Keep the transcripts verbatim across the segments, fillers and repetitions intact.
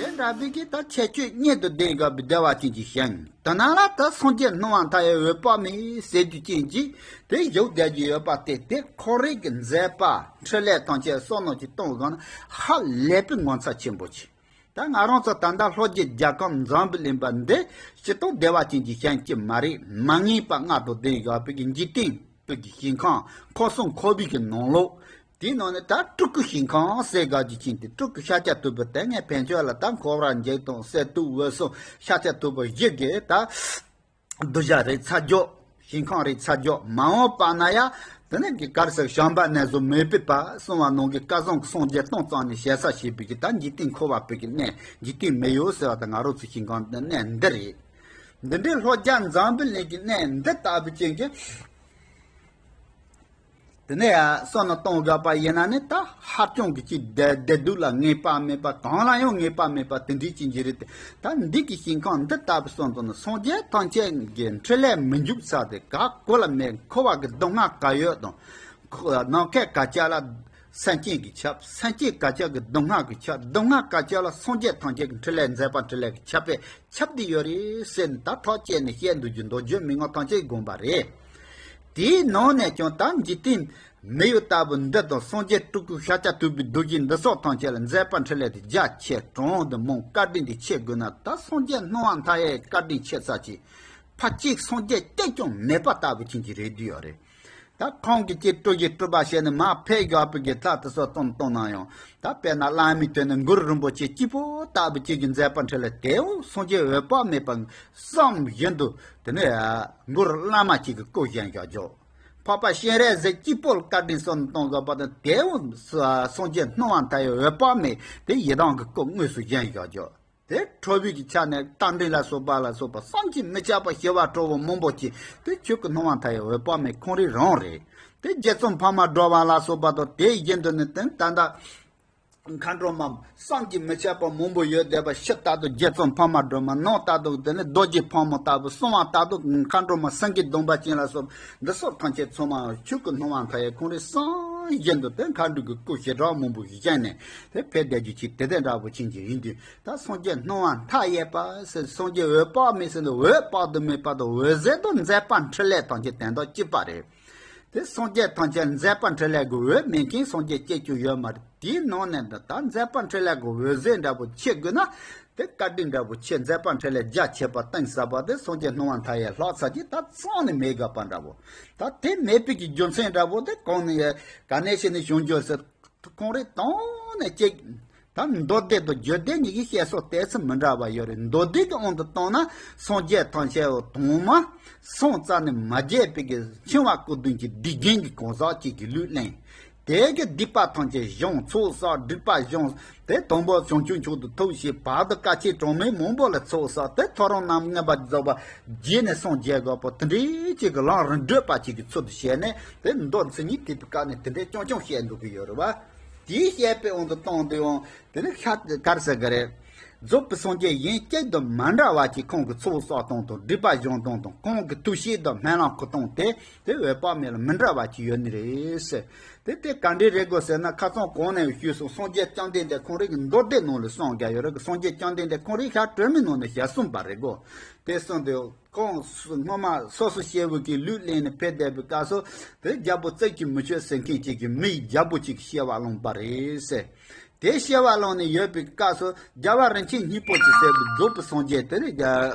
དེ་འདྲ་བའི་གི་ད་ཁྱད་ཆོས་གཉེན་དུ་ལྡན་དགོས་པའི་བདེ་བ་ཅན་གྱི་ཞིང་དེ་ན་ལ་ད་སངས་རྒྱས་སྣང་བ་མཐའ་ཡས་འོད་དཔག་མེད་ཟེར་རྒྱུ་ཅན་གྱི་དེ་བཞུགས་བསྡད་ཀྱི་ཡོད་པ་དེ་དེ་ཁོ་རའི་གི་མཛད་པ་འཕྲིན་ལས་ཐམས་ཅད་བསམ་མནོ་ཅིག་གཏོང་དགོས་ན་ཧ་ལས་པའི་ངོ་མཚར་ཆེན་པོ་ཆེ། ད་ང་རང་ཚོ་ད་ལྟ་ལྷོ་རྒྱུད་རྒྱལ་ཁམས་འཛམ་བུ་གླིང་པ་འདི་སྤྱིར་བཏང་བདེ་བ་ཅན་གྱི་ཞིང་གཅིག་མ་རེད། མ་ངེས་པ་ལྔ་དང་ལྡན་ཡོད་པའི་གི་འཇིག་རྟེན་དུ་གི་ཞིང་ཁམས་ཁམས་གསུམ་འཁོར་བའི་གི་ནང་ལོགས། དེའི་ནང་ནས་ད་སྤྲུལ་སྐུ་ཞིང་ཁམས་ཟེར་དགོས་ཀྱི་ཅན་དེ་སྤྲུལ་སྐུ་ཤཱཀྱ་ཐུབ་པ་དེ་ངས་ཕན་ཆད་ལ་ད་འཁོར་བ་འཇིག་དང་གསེར་ཐུབ་འོད་སྲུང་ཤཱཀྱ་ཐུབ་པ་བཞི་གི་ད་གདུལ་བྱ་རིགས་ཚ་རྒྱུ། ཞིང་ཁམས་རིགས་ཚ་རྒྱུ་མ་འོངས་པ་ན་ཡང་དེ་ནས་གི་ག་རེ་ཟེར་བྱམས་པ་ནས་བཟུང་མོས་པའི་བར་གསུངས་པ་ནང་གི་བསྐལ་བཟང་གི་སངས་རྒྱས་སྟོང་ཙམ་ནས་ཞེ་ས་བྱེད་པའི་གི་ད་འཇིག་རྟེན་འཁོར་བ་པའི་གི་གནས་འཇིག་རྟེན་མི་ཡུལ་ཟེར་བ་ད་ང་རང་ཚོ་ཞིང་ཁམས་གནས་འདི་རེད། འདི་འདྲའི་ལྷོ་རྒྱལ་འཛམ་བུ་གླིང་གི་གནས་འདི་ལྟ་བུ་ཅན་གྱི། དེ་ནས་ཡང་བསམ་བློ་གཏོང་དགོས་པ་ཡིན་ན་ནི་ད་ཧ་ཅང་གི་ཅིག་བདེ་བདེ་སྡུག་ལ་ངེས་པ་མེད་པ་གང་ལ་ཡང་ངེས་པ་མེད་པ་དེ་འདྲའི་ཅན་གྱི་རེད་དེ། ད་འདི་གི་ཞིང་ཁམས་འདི་ལྟ་བུ་སོང་ཙང་ནི་སངས་རྒྱས་ཐམས་ཅད་ཀྱི་འཕྲིན་ལས་མི་འཇུག་ས་དེ་ག་གོ་ལ་མེད། འཁོར་བ་གི་སྡུག་བསྔལ་ག་ཡོད་དང་། ནམ་མཁའ་ག་ཅག་ལ་སེམས་ཅན་གྱིས་ཁྱབ། སེམས་ཅན་ག་ཅག་གི་སྡུག་བསྔལ་གྱིས་ཁྱབ། སྡུག་བསྔལ་ག་ཅག་ལ་སངས་རྒྱས་ཐམས་ཅད་ཀྱི་འཕྲིན་ལས་མཛད་པ་འཕྲིན་ལས་ཀྱིས་ཁྱབ་པས་ཁྱབ་བསྡད་ཡོད་རེད་ཟེར་ནས་ད་ཐག་བཅད་ནས་བཤད་འདུག་རྒྱུ་མདོ་རྒྱུད་མན་ངག་ཐམས་ཅད་དགོངས་པ་རེད། དེའི་ནང་ནས་ཀྱང་ད་འཇིག་རྟེན་མི་ཡུལ་ལྟ་བུ་འདི་དང་སངས་རྒྱས་སྤྲུལ་སྐུ་ཤཱཀྱ་ཐུབ་པའི་རྡོ་རྗེ་འདི་སོགས་ཐམས་ཅད་ལ་མཛད་པ་འཕྲིན་ལས་དེ་རྒྱ་ཆེ་དྲགས་འདི་མང་བཀའ་དྲིན་དེ་ཆེ་དགོས་ན་ད་སངས་རྒྱས་སྣང་བ་མཐའ་ཡས་བཀའ་དྲིན་ཆེ་ས་ཅིག་ཕལ་ཆེར་སངས་རྒྱས་སྐྱེས་ཀྱང་མེད་པ་ལྟ་བུ་ཅན་གྱི་རེད་འདུག་ཡོད་རེད། ད་ཁོང་གིས་ཅིག་སྤྲུལ་གཞི་སྤྲུལ་པ་བྱས་ནས་མར་ཕེབས་དགོས་པའི་གི་ཐབས་དེ་ཚོ་སྟོན་གཏོང་ན་ཡང་ད་དཔེར་ན་བླ་མའི་དོན་ནི་གུ་རུ་རིན་པོ་ཆེ་སྐྱེས་བུ་ལྟ་བུ་ཅིག་གི་མཛད་པ་འཕྲིན་ལས་དེའོ་སངས་རྒྱས་འོད་དཔག་མེད་པ་བསམ་བཞིན་དུ་དེ་ནས་གུ་རུ་བླ་མ་ཅིག་གི་སྐུ་བཞེངས་བཞག་རྒྱུ། འཕགས་པ་སྤྱན་རས་གཟིགས་སྐྱེས་བུ་བཀའ་དྲིན་གསུམ་གཏོང་དགོས་པ་དང་དེའོ་སངས་རྒྱས་སྣང་བ་མཐའ་ཡས་འོད་དཔག་མེད་དེ་ཡི་དམ་གྱི་སྐུ་དངོས་སུ་བཞེངས་བཞག་རྒྱུ། དེ་ཁྲོ་བོའི་གི་ཆ་ནས་རྟ་མགྲིན་ལ་སོགས་པ་ལ་སོགས་པ་བསམ་གྱིས་མི་ཁྱབ་པ་ཞི་བ་ཁྲོ་བོ་མང་པོ་ཅིག་དེ་ཆོས་སྐུ་སྣང་བ་མཐའ་ཡས་འོད་དཔག་མེད་ཁོང་རང་རང་རེད། དེ་རྗེ་བཙུན་འཕགས་མ་སྒྲོལ་བ་ལ་སོགས་པ་དང་དེ་བཞིན་དུ་ནི་དེ་ད་ལྟ་མཁའ་འགྲོ་མ་བསམ་གྱིས་མི་ཁྱབ་པ་མང་པོ་ཡོད་བསྡད་པ་ཕྱི་ལྟར་དུ་རྗེ་བཙུན་འཕགས་མ་སྒྲོལ་མ་ནང་ལྟར་དུ་དེ་ནི་རྡོ་རྗེ་ཕག་མོ་ལྟ་བུ་གསང་བ་ལྟར་དུ་མཁའ་འགྲོ་མ་སེང་གེ་གདོང་པ་ཅན་ལ་སོགས་འདི་སོགས་ཐམས་ཅད་ཚང་མ་ཆོས་སྐུ་སྣང་བ་མཐའ་ཡས་ཁོང་རང་བསམ་བཞིན་དུ་དེ་མཁའ་འགྲོ་གི་སྐུ་ཞེ་དྲག་མང་པོ་བཞེངས་ནས་དེ་ཕེབས་བསྡད་རྒྱུ་ཅིག་དེ་དེ་འདྲ་བོ་ཅན་གྱི་ཡིན་དུས། ད་སངས་རྒྱས་སྣང་བ་མཐའ་ཡས་པ་ཟེར་སངས་རྒྱས་འོད་དཔག་མེད་ཟེར་ནས་འོད་དཔག་ཏུ་མེད་པ་དང་འོད་ཟེར་དང་མཛད་པ་འཕྲིན་ལས་ཐམས་ཅད་དོན་དག་གཅིག་པ་རེད། དེ་སངས་རྒྱས་ཐམས་ཅད་མཛད་པ་འཕྲིན་ལས་ཀྱི་འོད་མེད་མཁན་སངས་རྒྱས་སྐྱེ་རྒྱུ་ཡོད་མ་རེད། དེའི་ནང་ནས་ད་མཛད་པ་འཕྲིན་ལས་ཀྱི་འོད་ཟེར་འདྲ་པོ་ཆེ་དགོས་ན་དེ་བཀའ་དྲིན་འདྲ་པོ་ཆེ་མཛད་པ་འཕྲིན་ལས་རྒྱ་ཆེ་བ་གཏིང་ཟབ་པ་དེ་སངས་རྒྱས་སྣང་བ་མཐའ་ཡས་ལྷག་ཚར་གྱི་ད་རྩ་ནས་མེད་དགོས་པ་འདྲ་པོ། ད་དེ་མེད་པའི་གི་རྒྱུ་མཚན་འདྲ་པོ་དེ་གང་ནས་ག་ནས་བྱས་ནས་བྱུང་རྒྱུ་ཟེར། ཁོང་རང་དོན་ནས་ཅིག་ད་མདོ་སྡེ་དང་རྒྱུད་སྡེ་གཉིས་ཀྱི་བཤད་སྲོལ་ཏོག་ཙམ་མི་འདྲ་བ་ཡོད་རེད། མདོ་སྡེ་གི་དབང་དུ་བཏང་ན་སངས་རྒྱས་ཐམས་ཅད་དོན་མ་སངས་རྩ་ནས་མ་རྒྱས་པའི་གི་འཆིང་བ་སྐུ་གདུང་གི་སྡིག་རྒན་གྱི་གང་ཟག་ཅིག་གི་ལུས་ལེན། དེ་གི་སྡིག་པ་ཐམས་ཅད་སྦྱངས་ཚོགས་བསགས་སྒྲིབ་པ་སྦྱངས་ཏེ་དང་པོ་བྱང་ཆུབ་མཆོག་ཏུ་ཐུགས་བསྐྱེད། བར་དུ་དཀའ་སྤྱད་གྲངས་མེད་མང་པོ་ལ་ཚོགས་བསགས་ཏེ་ཐོ་རངས་རྣམ་ལྔ་པ་རྫོགས་པ་རྗེས་ནས་སངས་རྒྱས་དགོས་པ་དེ་འདྲའི་ཅིག་གི་ལམ་རིམ་བགྲོད་པ་ཅིག་གི་ཚུལ་དུ་བྱས་ནས་དེ་མདོ་མཚན་ཉིད་ཐེག་པའི་སྐབས་ནས་དེ་འདྲའི་རྐྱང་རྐྱང་བཤད་འདུག་གི་ཡོད་རེད་བ། དེའི་བཤད་པའི་དབང་དུ་བཏང་དུས་ཡང་དེ་ནི་ཤ་གར་ཟེར་གི་རེད། རྫོགས་པའི་སངས་རྒྱས་གཞན་གཅིག་དང་མ་འདྲ་བ་ཅིག་ཁོང་གི་ཚོགས་བསགས་སྟངས་དང་སྒྲིབ་པ་སྦྱོང་སྟངས་དང་ཁོང་གི་ཐུགས་བསྐྱེད་དང་སྨོན་ལམ་འཁུར་སྟངས་དེ་དེ་འོད་དཔག་མེད་ལ་མི་འདྲ་བ་ཅིག་ཡོད་ནི་རེད་ཟེར། དེ་དེ་ག་འདྲ་རེད་གོ་ཟེར་ན་ཁ་སང་གོང་ནས་ཞུས་སོང་། སངས་རྒྱས་བཅོམ་ལྡན་འདས་ཁོང་རང་གི་མདོ་སྡེ་ནང་ལ་གསུངས་བཞག་ཡོད་རེད་གི། སངས་རྒྱས་བཅོམ་ལྡན་འདས་ཁོང་རང་ཞལ་དྲི་མེད་ནང་ནས་ཞལ་གསུངས་པ་རེད་གོ། དེ་གསུངས་དུས་ཁོང་སྔོན་མ་སོ་སོ་སྐྱེ་བོ་གི་ལུས་ལེན་ནས་ཕེབས་བསྡད་པའི་སྐབས་སུ་དེ་རྒྱལ་པོ་རྩེ་གཅིག་མི་ཆོད་ཟེར་མཁན་ཅིག་གིས་མི་ཡི་རྒྱལ་པོ་ཅིག་གི་སྐྱེ་བ་བླངས་པ་རེད་ཟེར། དེ་སྐྱེ་བ་བླངས་ནས་ཡོད་པའི་སྐབས་སུ་རྒྱལ་བ་རིན་ཆེན་སྙིང་པོ་ཅིག་ཟེར་བའི་རྫོགས་པའི་སངས་རྒྱས་དེ་ནི་རྒྱལ་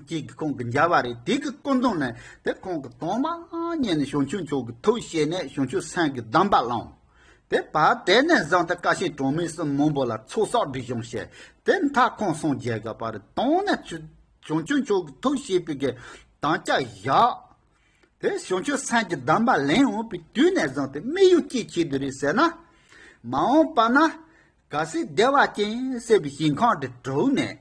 ཅིག་གིས་ཁོང་གི་མཇལ་བ་རེད། དེ་གི་སྐུ་མདུན་ནས་དེ་ཁོང་གི་དྭངས་མ་བརྙེས་ནས་བྱང་ཆུབ་མཆོག་གི་ཐུགས་བསྐྱེད་ནས་བྱང་ཆུབ་སེམས་ཀྱི་སྡོམ་པ་བླངས། དེ་བར་དེ་ནས་བཟུང་སྟེ་དཀའ་སྤྱད་གྲངས་མེད་གསུམ་མང་པོ་ལ་ཚོགས་བསགས་སྒྲིབ་སྦྱོང་བྱས། དེ་མཐར་ཁོང་སངས་རྒྱས་དགོས་པ་རེད། དྭངས་ནས་བྱང་ཆུབ་མཆོག་གི་ཐུགས་བསྐྱེད་པའི་གི་དམ་བཅའ་བཞག་དེ་བྱང་ཆུབ་སེམས་ཀྱི་སྡོམ་པ་ལེན་འོང་བའི་དུས་ནས་བཟུང་སྟེ་དམིགས་ཡུལ་ཅི་བྱེད་དུ་རེད་ཟེར་ན། མ་འོངས་པ་ན་གལ་སྲིད་བདེ་བ་ཅན་ཟེར་བའི་ཞིང་ཁམས་དེ་གྲུབ་ནས།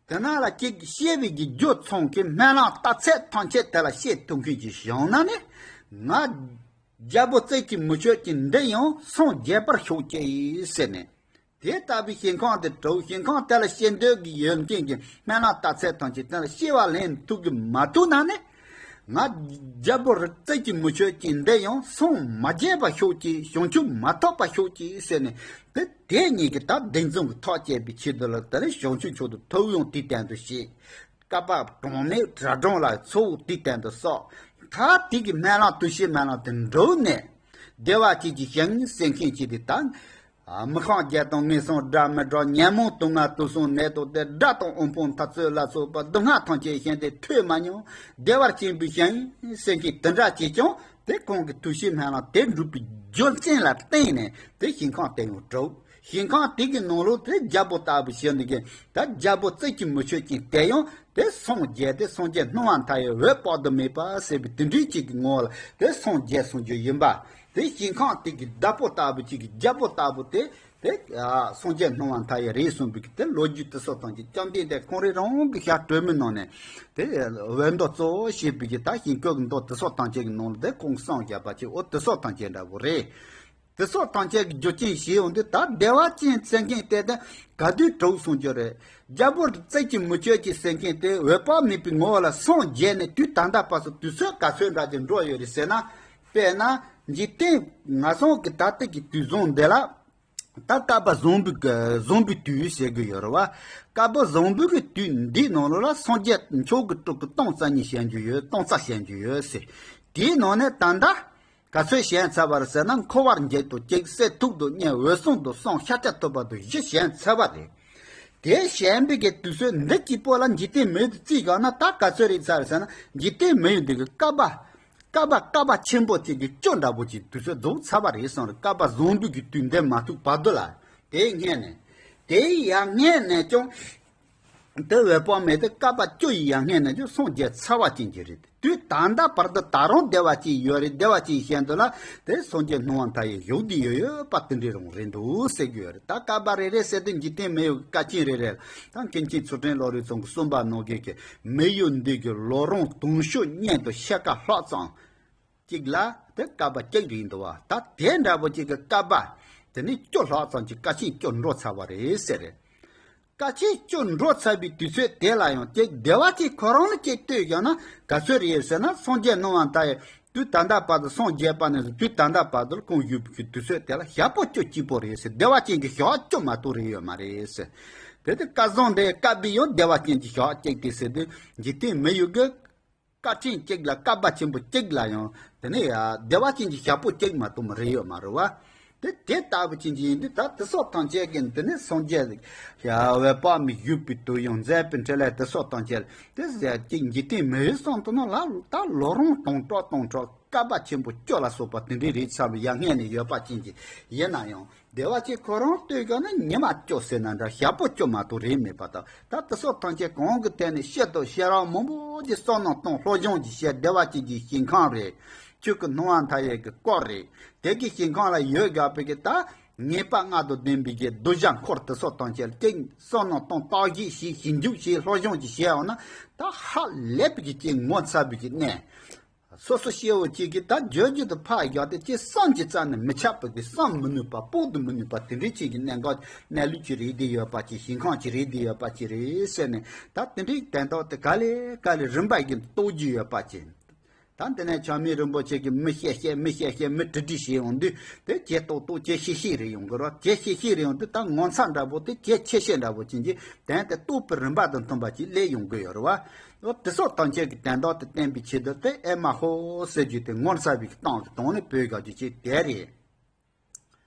དེ་ན་ལ་ཅིག་སྐྱེ་བའི་གི་རྒྱུ་ཚང་གི་སྨོན་ལམ་རྟགས་ཚད་ཐམས་ཅད་དེ་ལ་བྱེད་ཐུབ་མཁན་ཅིག་བྱུང་ན་ནི། ང་རྒྱལ་པོ་རྩེ་གཅིག་མི་ཆོད་ཅིག་འདི་ཡང་སངས་རྒྱས་པར་ཤོག་ཅིག་ཟེར་ནས། དེ་ལྟ་བུའི་ཞིང་ཁམས་དེ་གྲུབ། ཞིང་ཁམས་དེ་ལ་སྐྱེ་འདོད་ཀྱི་ཡོད་མཁན་གྱི་སྨོན་ལམ་རྟགས་ཚད་ཐམས་ཅད་དེ་ལ་སྐྱེ་བ་ལེན་ཐུབ་ཀྱི་མ་ཐུབ་ན་ནི། ང་རྒྱལ་པོར་རྩད་ཀྱིས་མི་ཆོད་ཅིང་འདི་ཡང་སངས་མ་རྒྱས་པར་ཤོག་ཅིག། བྱང་ཆུབ་མ་ཐོབ་པར་ཤོག་ཅིག་ཟེར་ནས། དེ་དེ་གཉིས་ཀྱིས་ད་བདེན་རྫུན་གྱི་ཐག་བཅད་པའི་ཆེད་དུ་ལ། དེ་ནས་བྱང་ཆུབ་མཆོག་ཏུ་ཐུག་ཡང་དེའི་སྟེང་དུ་བྱེད། བསྐལ་པ་གྲངས་མེད་དྲ་གྲོང་ལ་འཚོ་བ་དེའི་སྟེང་དུ་བསགས། ད་དེ་གི་སྨོན་ལམ་དུས་ཕྱིས་སྨོན་ལམ་དེ་འགྲུབ་ནས། བདེ་བ་ཅན་གྱི་ཞིང་ཟེར་མཁན་གྱི་དེ་དང་། མི་ཁོམ་བརྒྱད་དང་ངན་སོང་དགྲ་མི་དགྲ། ཉོན་མོངས་དུག་ལྔ་དུག་གསུམ་ནད་དང་བདེ། དགྲ་དང་དབུལ་ཕོངས་འཐབ་རྩོད་ལ་སོགས་པ་སྡུག་བསྔལ་ཐམས་ཅད་ཞིང་དེ་ཐོས་མ་མྱོང་། བདེ་བར་གཤེགས་པའི་ཞིང་ཟེར་མཁན་དེ་འདྲ་བྱས་ཀྱང་། དེ་ཁོང་གི་དུས་ཕྱིས་སྨོན་ལམ་དེ་འགྲུབ་པའི་རྒྱུ་མཚན་ལ་བརྟེན་ནས་དེ་ཞིང་ཁམས་དེ་ཡང་གྲུབ། ཞིང་ཁམས་དེ་གི་ནང་ལོགས་དེ་རྒྱལ་པོ་ལྟ་བུ་ཞིག་འདུག་གི། ད་རྒྱལ་པོ་རྩད་ཀྱིས་མི་ཆོད་ཅིང་དེ་ཡང་དེ་སངས་རྒྱས་ཏེ། སངས་རྒྱས་སྣང་བ་མཐའ་ཡས་འོད་དཔག་ཏུ་མེད་པ་ཟེར་བའི་དེ་འདྲའི་ཅིག་གི་ངོ་ལ་དེ་སངས་རྒྱས་སོང་རྒྱུ་ཡིན་པ། དེ་ཞིང་ཁམས་དེ་གི་བདག་པོ་ལྟ་བུ་ཅིག་གི་རྒྱལ་པོ་ལྟ་བུ་དེ། དེ་ཨ་སངས་རྒྱས་སྣང་བ་མཐའ་ཡས་རེད་གསུངས་པའི་གི་དེ་ལོ་རྒྱུས་དེ་ཚོ་དང་གི་བཅོམ་ལྡན་འདས་ཁོང་རང་རང་གི་ཞལ་དྲོན་མོའི་ནང་ནས་དེ་འོད་མདོ་གཙོ་བོ་བྱས་པའི་གི་ད་ཞིང་བཀོད་ཀྱི་མདོ་དེ་ཚོ་དང་བཅས་ཀྱི་ནང་ལ་དེ་ཁོང་གསུངས་བཞག་པ་ཅིག། འོ་དེ་ཚོ་དང་བཅས་འདྲ་བོ་རེད། དེ་ཚོ་དང་བཅས་ཀྱི་རྒྱུ་རྐྱེན་ཞིག་ཡོང་དུས། ད་བདེ་བ་ཅན་ཟེར་མཁན་དེ་དེ་ག་དུས་གྲུབ་སོང་རྒྱུ་རེད། རྒྱལ་པོར་རྩད་ཀྱིས་མི་ཆོད་ཅིང་ཟེར་མཁན་དེ་འོད་དཔག་མེད་པའི་ངོ་བོ་ལ་སངས་རྒྱས་ནས་དུས་ད་ལྟ་བར་དུ་དུས་ཚོད་ག་ཚོད་འདྲ་ཅིག་འགྲོ་ཡོད་རེད་ཟེར་ན། དཔེར་ན་འཇིག་རྟེན་ང་ཚོ་གི་ད་ལྟ་གི་དུས་བཟང་འདི་ལ། ད་བསྐལ་པ་བཟང་པོའི་གི་བཟང་པོའི་དུས་ཟེར་གི་ཡོད་རེད་བ། བསྐལ་པ་བཟང་པོའི་གི་དུས་འདིའི་ནང་ལོགས་ལ་སངས་རྒྱས་མཆོག་གི་སྤྲུལ་སྐུ་སྟོང་རྩ་གཉིས་བྱོན་རྒྱུ་ཡོད། སྟོང་རྩ་བྱོན་རྒྱུ་ཡོད་ཟེར། དེའི་ནང་ནས་ད་ལྟ་ག་ཚོད་བྱོན་ཚར་བ་རེད་ཟེར་ན། འཁོར་བར་འགྱེད་དང་གཅིག། སྲིད་ཐུབ་དང་གཉིས། འོད་སྲུང་དང་གསུམ། ཤཱཀྱ་ཐུབ་པ་དང་བཞི་བྱོན་ཚར་བ་རེད། དེ་བྱོན་པའི་གི་དུས་ཚོད་འདི་གཅིག་པོ་ལ་འཇིག་རྟེན་མི་ཡུལ་དུ་བརྩིས་བཞག་ན་ད་ག་ཚོད་རེད་ཚར་ཟེར་ན། འཇིག་རྟེན་མི་ཡུལ་འདི་གི་བསྐལ་པ། བསྐལ་པ་བསྐལ་པ་ཆེན་པོ་གཅིག་གི་སྐྱོ་འདྲ་པོ་ཅིག་དུས་ཚོད་རྫོགས་ཚར་བ་རེད་གསུངས་རེད། བསྐལ་པ་བཟང་པོའི་གི་དུས་འདིར་མ་ཐུག་བར་དུ་ལ། དེའི་སྔོན་ནས། དེའི་ཡར་སྔོན་ནས་ཀྱང་། དེ་འོད་དཔག་མེད་དེ་བསྐལ་པ་བཅུ་ཡི་ཡར་སྔོན་ནས་ཀྱང་སངས་རྒྱས་ཚར་བ་ཅན་གྱི་རེད། དུས་ད་ལྟ་བར་དུ་ད་རུང་བདེ་བ་ཅིག་ཡོད་རེད། བདེ་བ་ཅིག་བྱས་འདུག་ལ། དེ་སངས་རྒྱས་སྣང་བ་མཐའ་ཡས་བཞུགས་བསྡད་ཡོད་ཡོད་པ་དེ་འདྲའི་རང་རེད་འདུག་ཟེར་གྱི་ཡོད་རེད། ད་བསྐལ་པ་རེ་རེ་ཟེར་དུས་འཇིག་རྟེན་མི་ཡུལ་གི་སྐར་ཆེན་རེ་རེ་ལ། ད་མཁན་ཆེན་ཚུལ་ཁྲིམས་བློ་གྲོས་ཚང་གིས་གསུངས་པ་ནང་བཞིན་གྱི་མི་ཡུལ་འདི་གི་ལོ་རིམ་དུང་ཕྱུར་གཉིས་དང་ཕྱེད་ཀ་ལྷག་ཙམ་གཅིག་ལ་དེ་བསྐལ་པ་གཅིག་རེད་འདུག་བ། ད་དེ་འདྲ་པོ་གཅིག་གི་བསྐལ་པ་དེ་ནས་བཅུ་ལྷག་ཙམ་གྱི་སྐར་ཆེན་བཅུ་འགྲོ་ཚར་བ་རེད་ཟེར་རེད། སྐར་ཆེན་བཅུ་འགྲོ་ཚར་བའི་དུས་ཚོད་དེ་ལ་ཡང་གཅིག་བདེ་བ་ཅན་ཁོ་རང་ལ་གཅིག་ལྟོས་བཞག་ན་ག་ཚོད་རེད་ཟེར་ན། སངས་རྒྱས་སྣང་བ་མཐའ་ཡས་དུས་ད་ལྟ་བར་དུ། སངས་རྒྱས་པ་ནས་བཟུང་དུས་ད་ལྟ་བར་དུ་ཁོང་བཞུགས་པའི་དུས་ཚོད་དེ་ལ་ཞག་པོ་བཅུ་གཅིག་པོ་རེད་ཟེར། བདེ་བ་ཅན་གྱི་ཞག་བཅུ་མ་གཏོགས་རེད་ཡོད་མ་རེད་ཟེར། དེ་དུས་སྐལ་བཟང་འདིའི་བསྐལ་པའི་ཡང་བདེ་བ་ཅན་གྱི་ཞག་གཅིག་དེ་ཟེར་དུས། འཇིག་རྟེན་མི་ཡུལ་གྱི་སྐར་ཆེན་གཅིག་ལ། བསྐལ་པ་ཆེན་པོ་གཅིག་ལ་ཡང་དེ་ནས་ཡ་བདེ་བ་ཅན་གྱི་ཞག་པོ་གཅིག་མ་གཏོགས་མ་རེད་ཡོད་མ་རེད་བ། དེ་དེ་ལྟ་བུ་ཅན་གྱི་ཡིན་དུས། ད་དེ་སོགས་ཐམས་ཅད་ཀྱི་དེ་ནས་སངས་རྒྱས་ཡ་འོད་དཔག་མེད་བཞུགས་པའི་དུས་ཡང་མཛད་པའི་འཕྲིན་ལས་དེ་སོགས་ཐམས་ཅད་དེ་ཟེར་གཅིག་འཇིག་རྟེན་མི་ཡུལ་གསུམ་དུ་ན་ལ་ད་ལོ་རིམ་སྟོང་ཕྲག་སྟོང་ཕྲག་བསྐལ་པ་ཆེན་པོ་བཅུ་ལ་སོགས་པ་དེ་འདྲའི་རིགས་ཚང་བའི་ཡར་སྔོན་ནས་ཡོད་པ་ཅན་གྱི་ཡིན་ན་ཡང་། བདེ་བ་ཅན་ཁོ་རང་ལྟོས་བཞག་ན་ཉི་མ་བཅུ་ཟེར་ན་འདྲ། ཞག་པོ་བཅུ་མ་གཏོགས་རེད་མེད་པ་དང་། ད་དེ་སོགས་ཐམས་ཅད་གང་གི་ཐད་ནས་ཤེས་རྟོགས་ཤེས་རབ་མང་པོ་ཅིག་བསམ་མནོ་གཏོང་། བློ་སྦྱོང་ཅིག་བྱས། བདེ་བ་ཅན་གྱི་ཞིང་ཁམས་རེད། ཆོས་ཀྱི་སྣང་བ་མཐའ་ཡས་ཀྱི་སྐོར་རེད། དེ་གི་ཞིང་ཁམས་ལ་ཡོད་དགོས་པའི་གི་ད་ངེས་པ་ལྔ་དང་ལྡན་པའི་གི་གདུལ་བྱ་འཁོར་དེ་སོགས་ཐམས་ཅད་ཀྱི་བསམ་མནོ་གཏོང་། བརྟག་ཞིབ་བྱས། ཞིབ་འཇུག་བྱས། བློ་སྦྱོང་ཅིག་བྱས་འོང་ན། ད་ཧ་ལས་པའི་གི་ཅིག་ངོ་མཚར་བའི་གི་གནས། སོ་སོ་སྐྱེ་བོ་གཅིག་གིས་ད་རྒྱུ་རྒྱུ་དུ་ཕར་བཞག་སྟེ་ཅིག་བསམ་གྱིས་རྩ་ནས་མི་ཁྱབ་པ་གི། བསམ་མི་ནུས་པ། དཔོག་ཏུ་མི་ནུས་པ་དེ་འདྲའི་ཅིག་གི་གནས་འགག་གནས་ལུགས་ཅིག་རེད་བསྡད་ཡོད་པ་ཅིག། ཞིང་ཁམས་ཅིག་རེད་བསྡད་ཡོད་པ་ཅིག་རེད་ཟེར་ནས། ད་དེ་འདྲའི་དོན་དག་དེ་ག་ལེ་ག་ལེ་རིམ་པ་བཞིན་རྟོགས་རྒྱུ་ཡོད་པ་ཅིག། ད་འདི་ནས་ཆགས་མེད་རིན་པོ་ཆེ་གིས་མི་བཤད་བཤད། མི་བཤད་བཤད། མི་དྲི་དྲི་བྱས་འོང་དུས། དེ་ཇེ་རྟོགས་རྟོགས། ཇེ་ཤེས་ཤེས་རེད་ཡོང་གི་རེད། ཇེ་ཤེས་ཤེས་རེད་ཡོང་དུས། ད་ངོ་མཚར་འདྲ་པོ་དེ་ཇེ་ཆེ་ཤེས་འདྲ་པོ་ཅན་གྱི་དོན་དེ་རྟོགས་པའི་རིམ་པ་དང་མཐུན་པ་ཅིག་སླེབས་ཡོང་གི་ཡོད་རེད་བ། འོ་དེ་སོགས་ཐམས་ཅད་ཀྱི་དོན་དག་དེ་བསྟན་པའི་ཆེད་དུ། དེ་ཨེ་མ་ཧོ་ཟེར་རྒྱུ་དེ་ངོ་མཚར་བའི་གི་སྟངས་ཀྱི་དོན་ནི་བོད་སྐད་ཀྱི་ཅིག་དེ་རེད།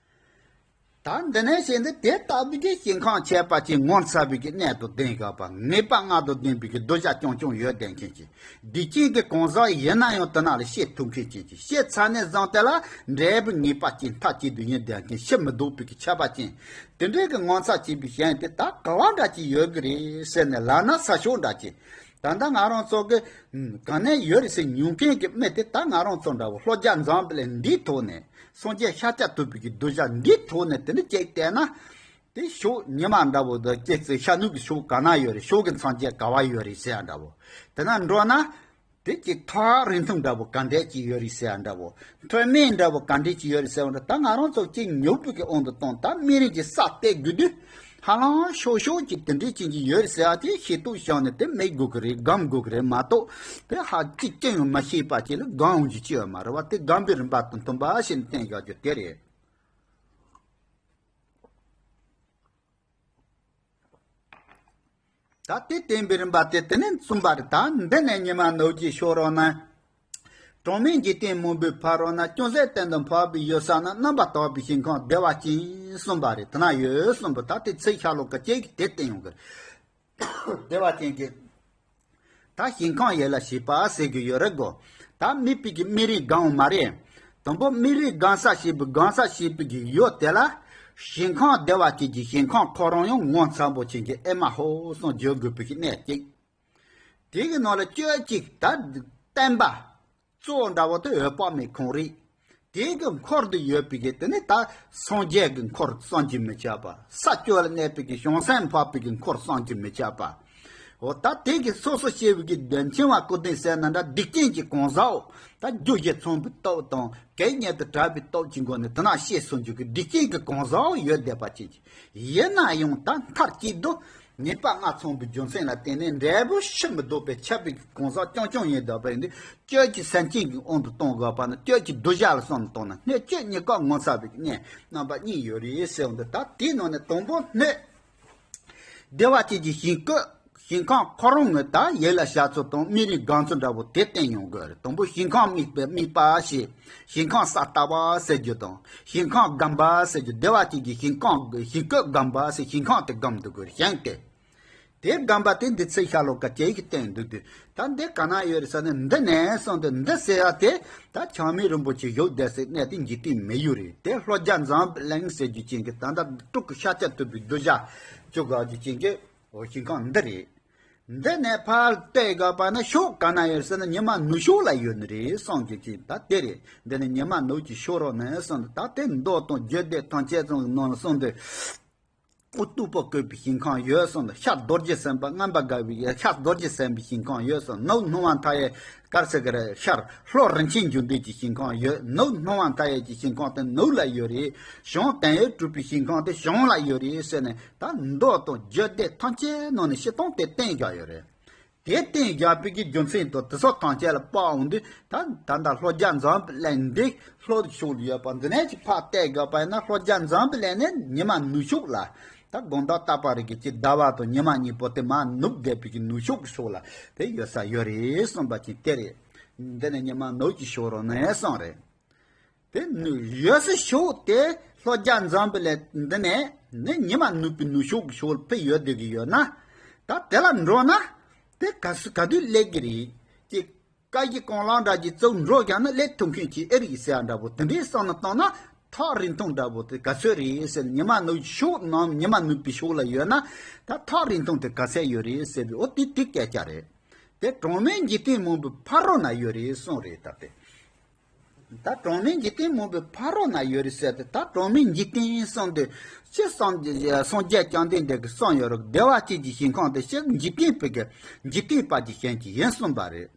ད་འདི་ནས་བཤད་འདི་དེ་ལྟ་བུའི་གི་ཞིང་ཁམས་ཁྱད་པར་ཅན་ངོ་མཚར་བའི་གི་གནས་དང་ལྡན་དགོས་པ། ངེས་པ་ལྔ་དང་ལྡན་པའི་གི་གདུལ་བྱ་རྐྱང་རྐྱང་ཡོད་བསྡད་མཁན་ཅིག། སྡིག་ཅན་གྱི་གང་ཟག་ཡིན་ན་ཡང་དེ་ན་ལ་སྐྱེ་ཐུབ་མཁན་ཅིག། སྐྱེས་ཚར་ནས་བཟུང་དེ་ལ་འབྲས་བུ་ངེས་པ་ཅན་མཐའ་གཅིག་ཏུ་ཡིན་བསྡད་མཁན། ཕྱིར་མི་ལྡོག་པའི་གི་ཁྱད་པར་ཅན། དེ་འདྲའི་གི་ངོ་མཚར་ཆེ་བའི་གཞན་དེ་ད་ག་བ་འདྲ་ཅིག་ཡོད་གི་རེད་ཟེར་ནས་ལབ་ན། ས་ཕྱོགས་འདྲ་ཅིག། ད་ལྟ་ང་རང་ཚོ་གི་ག་ནས་ཡོད་རེད་ཟེར་ཉོ་མཁན་གི་མི་དེ། ད་ང་རང་ཚོ་འདྲ་བོ་ལྷོ་རྒྱ་འཛམ་བུ་གླིང་འདིའི་ཐོག་ནས། སངས་རྒྱས་ཤཱཀྱ་ཐུབ་པའི་གི་གདུལ་བྱ་འདིའི་ཐོག་ནས་དེ་འདྲ་ཅིག་བལྟས་ན། དེ་ཕྱོགས་ཉི་མ་འདྲ་བོ་དང་སྐྱེ་ཚེ་ཤར་ནུབ་ཀྱི་ཕྱོགས་ག་ན་ཡོད་རེད། ཕྱོགས་ཀྱི་མཚམས་བཅད་ག་བ་ཡོད་རེད་ཟེར་ཡ་འདྲ་བོ། དེ་ན་འགྲོ་ན། དེ་ཀྱི་ཐག་རིང་ཐུང་འདྲ་པོ་ག་འདྲས་ཀྱི་ཡོད་རེད་ཟེར་ཡ་འདྲ་པོ། མཐོ་དམན་འདྲ་པོ་ག་འདྲས་ཀྱི་ཡོད་རེད་ཟེར་བ་འདྲ། ད་ང་རང་ཚོ་གཅིག་ཉོབ་པོ་གི་དབང་དུ་བཏང་། ད་མི་རིགས་ཀྱི་ས་བལྟས་དགོས་དུས་ཧ་ལམ་ཤོག་ཤོག་གི་དེ་འདྲས་ཅན་གྱི་ཡོད་རེད་ཟེར་ཡ་དེ་ཤེས་རྟོགས་བྱུང་ནས་དེ་མེད་དགོས་ཀྱི་རེད། སྒོམ་དགོས་ཀྱི་རེད་མ་གཏོགས། དེ་ཧ་ཅིག་ཅི་ཡང་མ་ཤེས་པ་ཅིག་ལ་སྒོམ་འོང་རྒྱུ་ཅི་ཡོད་མ་རེད་བ། དེ་སྒོམ་པའི་རིམ་པ་དང་མཐུན་པ་ཞིག་བསྟན་བཞག་རྒྱུ་དེ་རེད། ད་དེ་བསྟན་པའི་རིམ་པ་དེ་དེ་ནས་གསུངས་པ་རེད། ད་འདི་ནས་ཉི་མ་ནུབ་ཀྱི་ཕྱོགས་རོལ་ན། གྲངས་མེད་འཇིག་རྟེན་མང་པོའི་ཕ་རོལ་ན། ཅུང་ཟད་སྟེང་དུ་འཕགས་པའི་ཡུལ་ས་ན། རྣམ་པར་དག་པའི་ཞིང་ཁམས་བདེ་བ་ཅན་གསུངས་པ་རེད། དེ་ན་ཡོད་གསུངས་པ། ད་དེ་ཚིག་ཤར་ལོགས་ཀ་ཅིག་གིས་དེ་བསྟན་ཡོང་གི་རེད། བདེ་བ་ཅན་གྱི། ད་ཞིང་ཁམས་ཡིད་ལ་བྱེད་པ་ཟེར་གྱི་ཡོད་རེད་གོ། ད་མི་སྤུས་ཀྱི་མི་རིགས་སྒོམ་མ་རེད། དང་པོ་མི་རིགས་སྒོམ་ས་བྱེད་པའི་སྒོམ་ས་བྱེད་པའི་གི་ཡུལ་དེ་ལ། ཞིང་ཁམས་བདེ་བ་ཅན་གྱི་ཞིང་ཁམས་ཁོ་རང་ཡང་ངོ་མཚར་པོ་ཅན་གྱི་ཨེ་མ་ཧོ་གསུངས་བརྗོད་དགོས་པའི་གི་གནད་ཅིག་དེ་གི་ནང་ལ་སྐྱོ་ཅིག་ད་བསྟན་པ། གཙོ་བོ་འདྲ་བོ་དེ་འོད་དཔག་མེད་ཁོང་རེད། དེ་གི་འཁོར་དུ་ཡོད་པའི་གི་དེ་ནི་ད་སངས་རྒྱས་ཀྱི་འཁོར་བསམ་གྱིས་མི་ཁྱབ་པ། ས་བཅུ་ལ་གནས་པའི་གི་བྱང་སེམས་འཕགས་པའི་གི་འཁོར་བསམ་གྱིས་མི་ཁྱབ་པ། འོ་ད་དེ་གི་སོ་སོ་སྐྱེ་བོའི་གི་འཆིང་བ་སྐུར་འདེབས་ཟེར་ན་འདྲ། སྡིག་ཅན་གྱི་གང་ཟག་འོ་ད་རྒྱུ་གཞི་མཚུངས་པའི་སྟོབས་དང་གད་སྙིགས་དང་བྲལ་བའི་སྟོབས་ཀྱི་སྒོ་ནས་དེ་ན་ཤེས་སོ་འཇུག་གི་སྡིག་ཅན་གྱི་གང་ཟག་ཡོད་བསྡད་པ་ཅིག་ཡིན་ན་ཡང་ད་མཐར་གཅིག་ཏུ་ཉེས་པ་ལྔ་ཚང་བའི་རྒྱུ་མཚན་ལ་བརྟེན་ནས་འབྲས་བུ་ཕྱིར་མི་ལྡོག་པའི་ཁྱབ་པའི་གང་ཟག་རྐྱང་རྐྱང་ཡིན་བསྡད་པ་ཡིན་དུས། སྤྱོད་ཀྱི་སེམས་ཅན་གྱི་དབང་དུ་གཏོང་དགོས་པ་ནི་སྤྱོད་ཀྱི་གདུལ་བྱ་ལ་བསམ་བཏང་ན་སྣོད་བཅུད་གཉིས་ཀ་ངོ་མཚར་བའི་གནས་རྣམ་པ་གཉིས་ཡོད་རེད་ཟེར་བ་འདི། ད་དེའི་ནང་ནས་དང་པོ་སྣོད་བདེ་བ་ཅན་གྱི་ཞིང་བཀོད། ཞིང་ཁམས་ཁོ་རང་ངོས་ད་ཡིད་ལ་བྱ་ཚུལ་དང་དམིགས་རིམ་སྒོམ་ཚུལ་འདྲ་བོ་དེ་བསྟན་ཡོང་དགོས་རེད། དང་པོ་ཞིང་ཁམས་དམིགས་པའི་དམིགས་པ་ཞེས་ཞིང་ཁམས་ས་ལྟ་བ་ཟེར་རྒྱུ་དང་། ཞིང་ཁམས་སྒོམ་པ་ཟེར་རྒྱུ། བདེ་བ་ཅན་གྱི་ཞིང་ཁམས་ཞིང་བཀོད་སྒོམ་པ་ཟེར། ཞིང་ཁམས་དེ་སྒོམ་དུ་དགོས་རེད། ཞིང་དེ། དེ་སྒོམ་པ་དེ་འདི་ཚིག་ཤར་ལོགས་ཀ་ཅིག་གིས་བསྟན་འདུག་དུས། ད་འདི་ག་ན་ཡོད་རེད་ཟེར་ན། འདི་ནས་གསུངས་ཏེ་འདི་ཟེར་ཡ་དེ་ད་ཆགས་མེད་རིན་པོ་ཆེ་བཞུགས་བསྡད་སའི་གནས་དེ་འཇིག་རྟེན་མི་ཡུལ་རེད། དེ་ལྷོ་རྒྱ་འཛམ་བུ་གླིང་ཟེར་རྒྱུ་ཅན་གྱི་ད་ལྟ་སྤྲུལ་སྐུ་ཤཱཀྱ་ཐུབ་པའི་གདུལ་བྱ་བཅུ་དགུ་རྒྱུ་ཅན་གྱི་འོ་ཞིང་ཁམས་འདི་རེད། འདི་ནས་ཕར་བལྟས་དགོས་པ་ན་ཕྱོགས་ག་ན་ཡོད་ཟེར་ན་ཉི་མ་ནུབ་ཕྱོགས་ལ་ཡོད་ནི་རེད་གསུངས་རྒྱུ་ཅན་ད་དེ་རེད། འདི་ནི་ཉི་མ་ནུབ་ཀྱི་ཕྱོགས་རོལ་ནས་གསུངས་ཏེ། ད་དེ་མདོ་དང་རྒྱུད་སྡེ་ཐམས་ཅད་ཚང་གི་ནང་ལ་གསུངས་ཏེ། དབུ་སྟུག་པོ་བཀོད་པའི་ཞིང་ཁམས་ཡོད་གསུངས་ཏེ། ཤར་རྡོ་རྗེ་སེམས་དཔའ་རྔམ་པ་དགའ་བའི་ཡ། ཤར་རྡོ་རྗེ་སེམས་དཔའི་ཞིང་ཁམས་ཡོད་གསུངས། ནུབ་སྣང་བ་མཐའ་ཡས་ག་རེ་ཟེར་གི་རེད། ཤར་ལྷོ་རིན་ཆེན་འབྱུང་ལྡན་གྱི་ཞིང་ཁམས་ཡོད། ནུབ་སྣང་བ་མཐའ་ཡས་ཀྱི་ཞིང་ཁམས་དེ་ནུབ་ལ་ཡོད་རེད། བྱང་དོན་ཡོད་གྲུབ་པའི་ཞིང་ཁམས་དེ་བྱང་ལ་ཡོད་རེད་ཟེར་ནས། ད་མདོ་དང་རྒྱུད་སྡེ་ཐམས་ཅད་ནང་ནས་སྤྱིར་བཏང་དེ་བསྟན་བཞག་ཡོད་རེད། དེ་བསྟན་བཞག་པའི་གི་རྒྱུ་མཚན་དང་དེ་སོགས་ཐམས་ཅད་ལ་དཔག་འོང་དུས། ད་ད་ལྟ་ལྷོ་རྒྱ་འཛམ་བུ་གླིང་འདི་ལྷོ་ཕྱོགས་ལ་ཡོད་པ་འདི་ནས་ཅིག་ཕར་བལྟས་དགོས་པ་ཡིན་ན། ལྷོ་རྒྱ་འཛམ་བུ་གླིང་ནས་ཉི་མ་ནུབ་ཕྱོགས་ལ། ད་དགོང་དག་རྟག་པ་རེ་གི་ཅིག་ཟླ་བ་དང་ཉི་མ་གཉིས་པོ་དེ་མར་ནུབ་བསྡད་པའི་གི་ནུབ་ཕྱོགས་ཕྱོགས་ལ་དེ་ཡོད་ས་ཡོད་རེད་གསུངས་པ་ཅིག་དེ་རེད། འདི་ནས་ཉི་མ་ནུབ་ཀྱི་ཕྱོགས་རོལ་ནས་གསུངས་རེད། དེ་ནི་ཡོད་སའི་ཕྱོགས་དེ་ལྷོ་རྒྱ་འཛམ་བུ་གླིང་འདི་ནས་ནི་ཉི་མ་ནུབ་པའི་ནུབ་ཕྱོགས་ཀྱི་ཕྱོགས་ལ་ཕེབས་ཡོད་བསྡད་ཀྱི་ཡོད་ན། ད་དེ་ལ་འགྲོ་ན་དེ་ག་སུ་ག་དུས་སླེབས་ཀྱི་རེད། ཅེས་བཀའ་བཞིན་སྐོར་ལམ་འདྲ་ཅིག་བཙུགས་འགྲོ་བཞག་ན་སླེབས་ཐུབ་མཁན་ཅིག་ཨེ་རེད་ཟེར་ཡ་འདྲ་པོ་དེ་འདྲའི་བསམ་བློ་བཏང་ན། ཐག་རིང་ཐུང་འདྲ་པོ་དེ་ག་ཚོད་རེད་ཟེར། ཉི་མ་ནུབ་ཕྱོགས་ནང་ཉི་མ་ནུབ་པའི་ཕྱོགས་ལ་ཡོད་ན། ད་ཐག་རིང་ཐུང་དེ་ག་ཚད་ཡོད་རེད་ཟེར་བའི་འོ་དེ་དེ་སྐད་ཆ་རེད། དེ་གྲངས་མེད་འཇིག་རྟེན་མང་པོའི་ཕ་རོལ་ན་ཡོད་རེད་གསུངས་རེད། ད་དེ། ད་གྲངས་མེད་འཇིག་རྟེན་མང་པོའི་ཕ་རོལ་ན་ཡོད་རེད་ཟེར་ཏེ། ད་གྲངས་མེད་འཇིག་རྟེན་གསུངས་ཏེ། སྤྱིར་སངས་སངས་རྒྱས་བཅོམ་ལྡན་འདས་ཀྱིས་གསུངས་ཡོད་རེད། བདེ་བ་ཅན་གྱི་ཞིང་ཁམས་དེ་སྤྱིར་འཇིག་རྟེན་པའི་གི་འཇིག་རྟེན་པ་གི་ཞིང་གི་ཡིན་གསུངས་པ་རེད།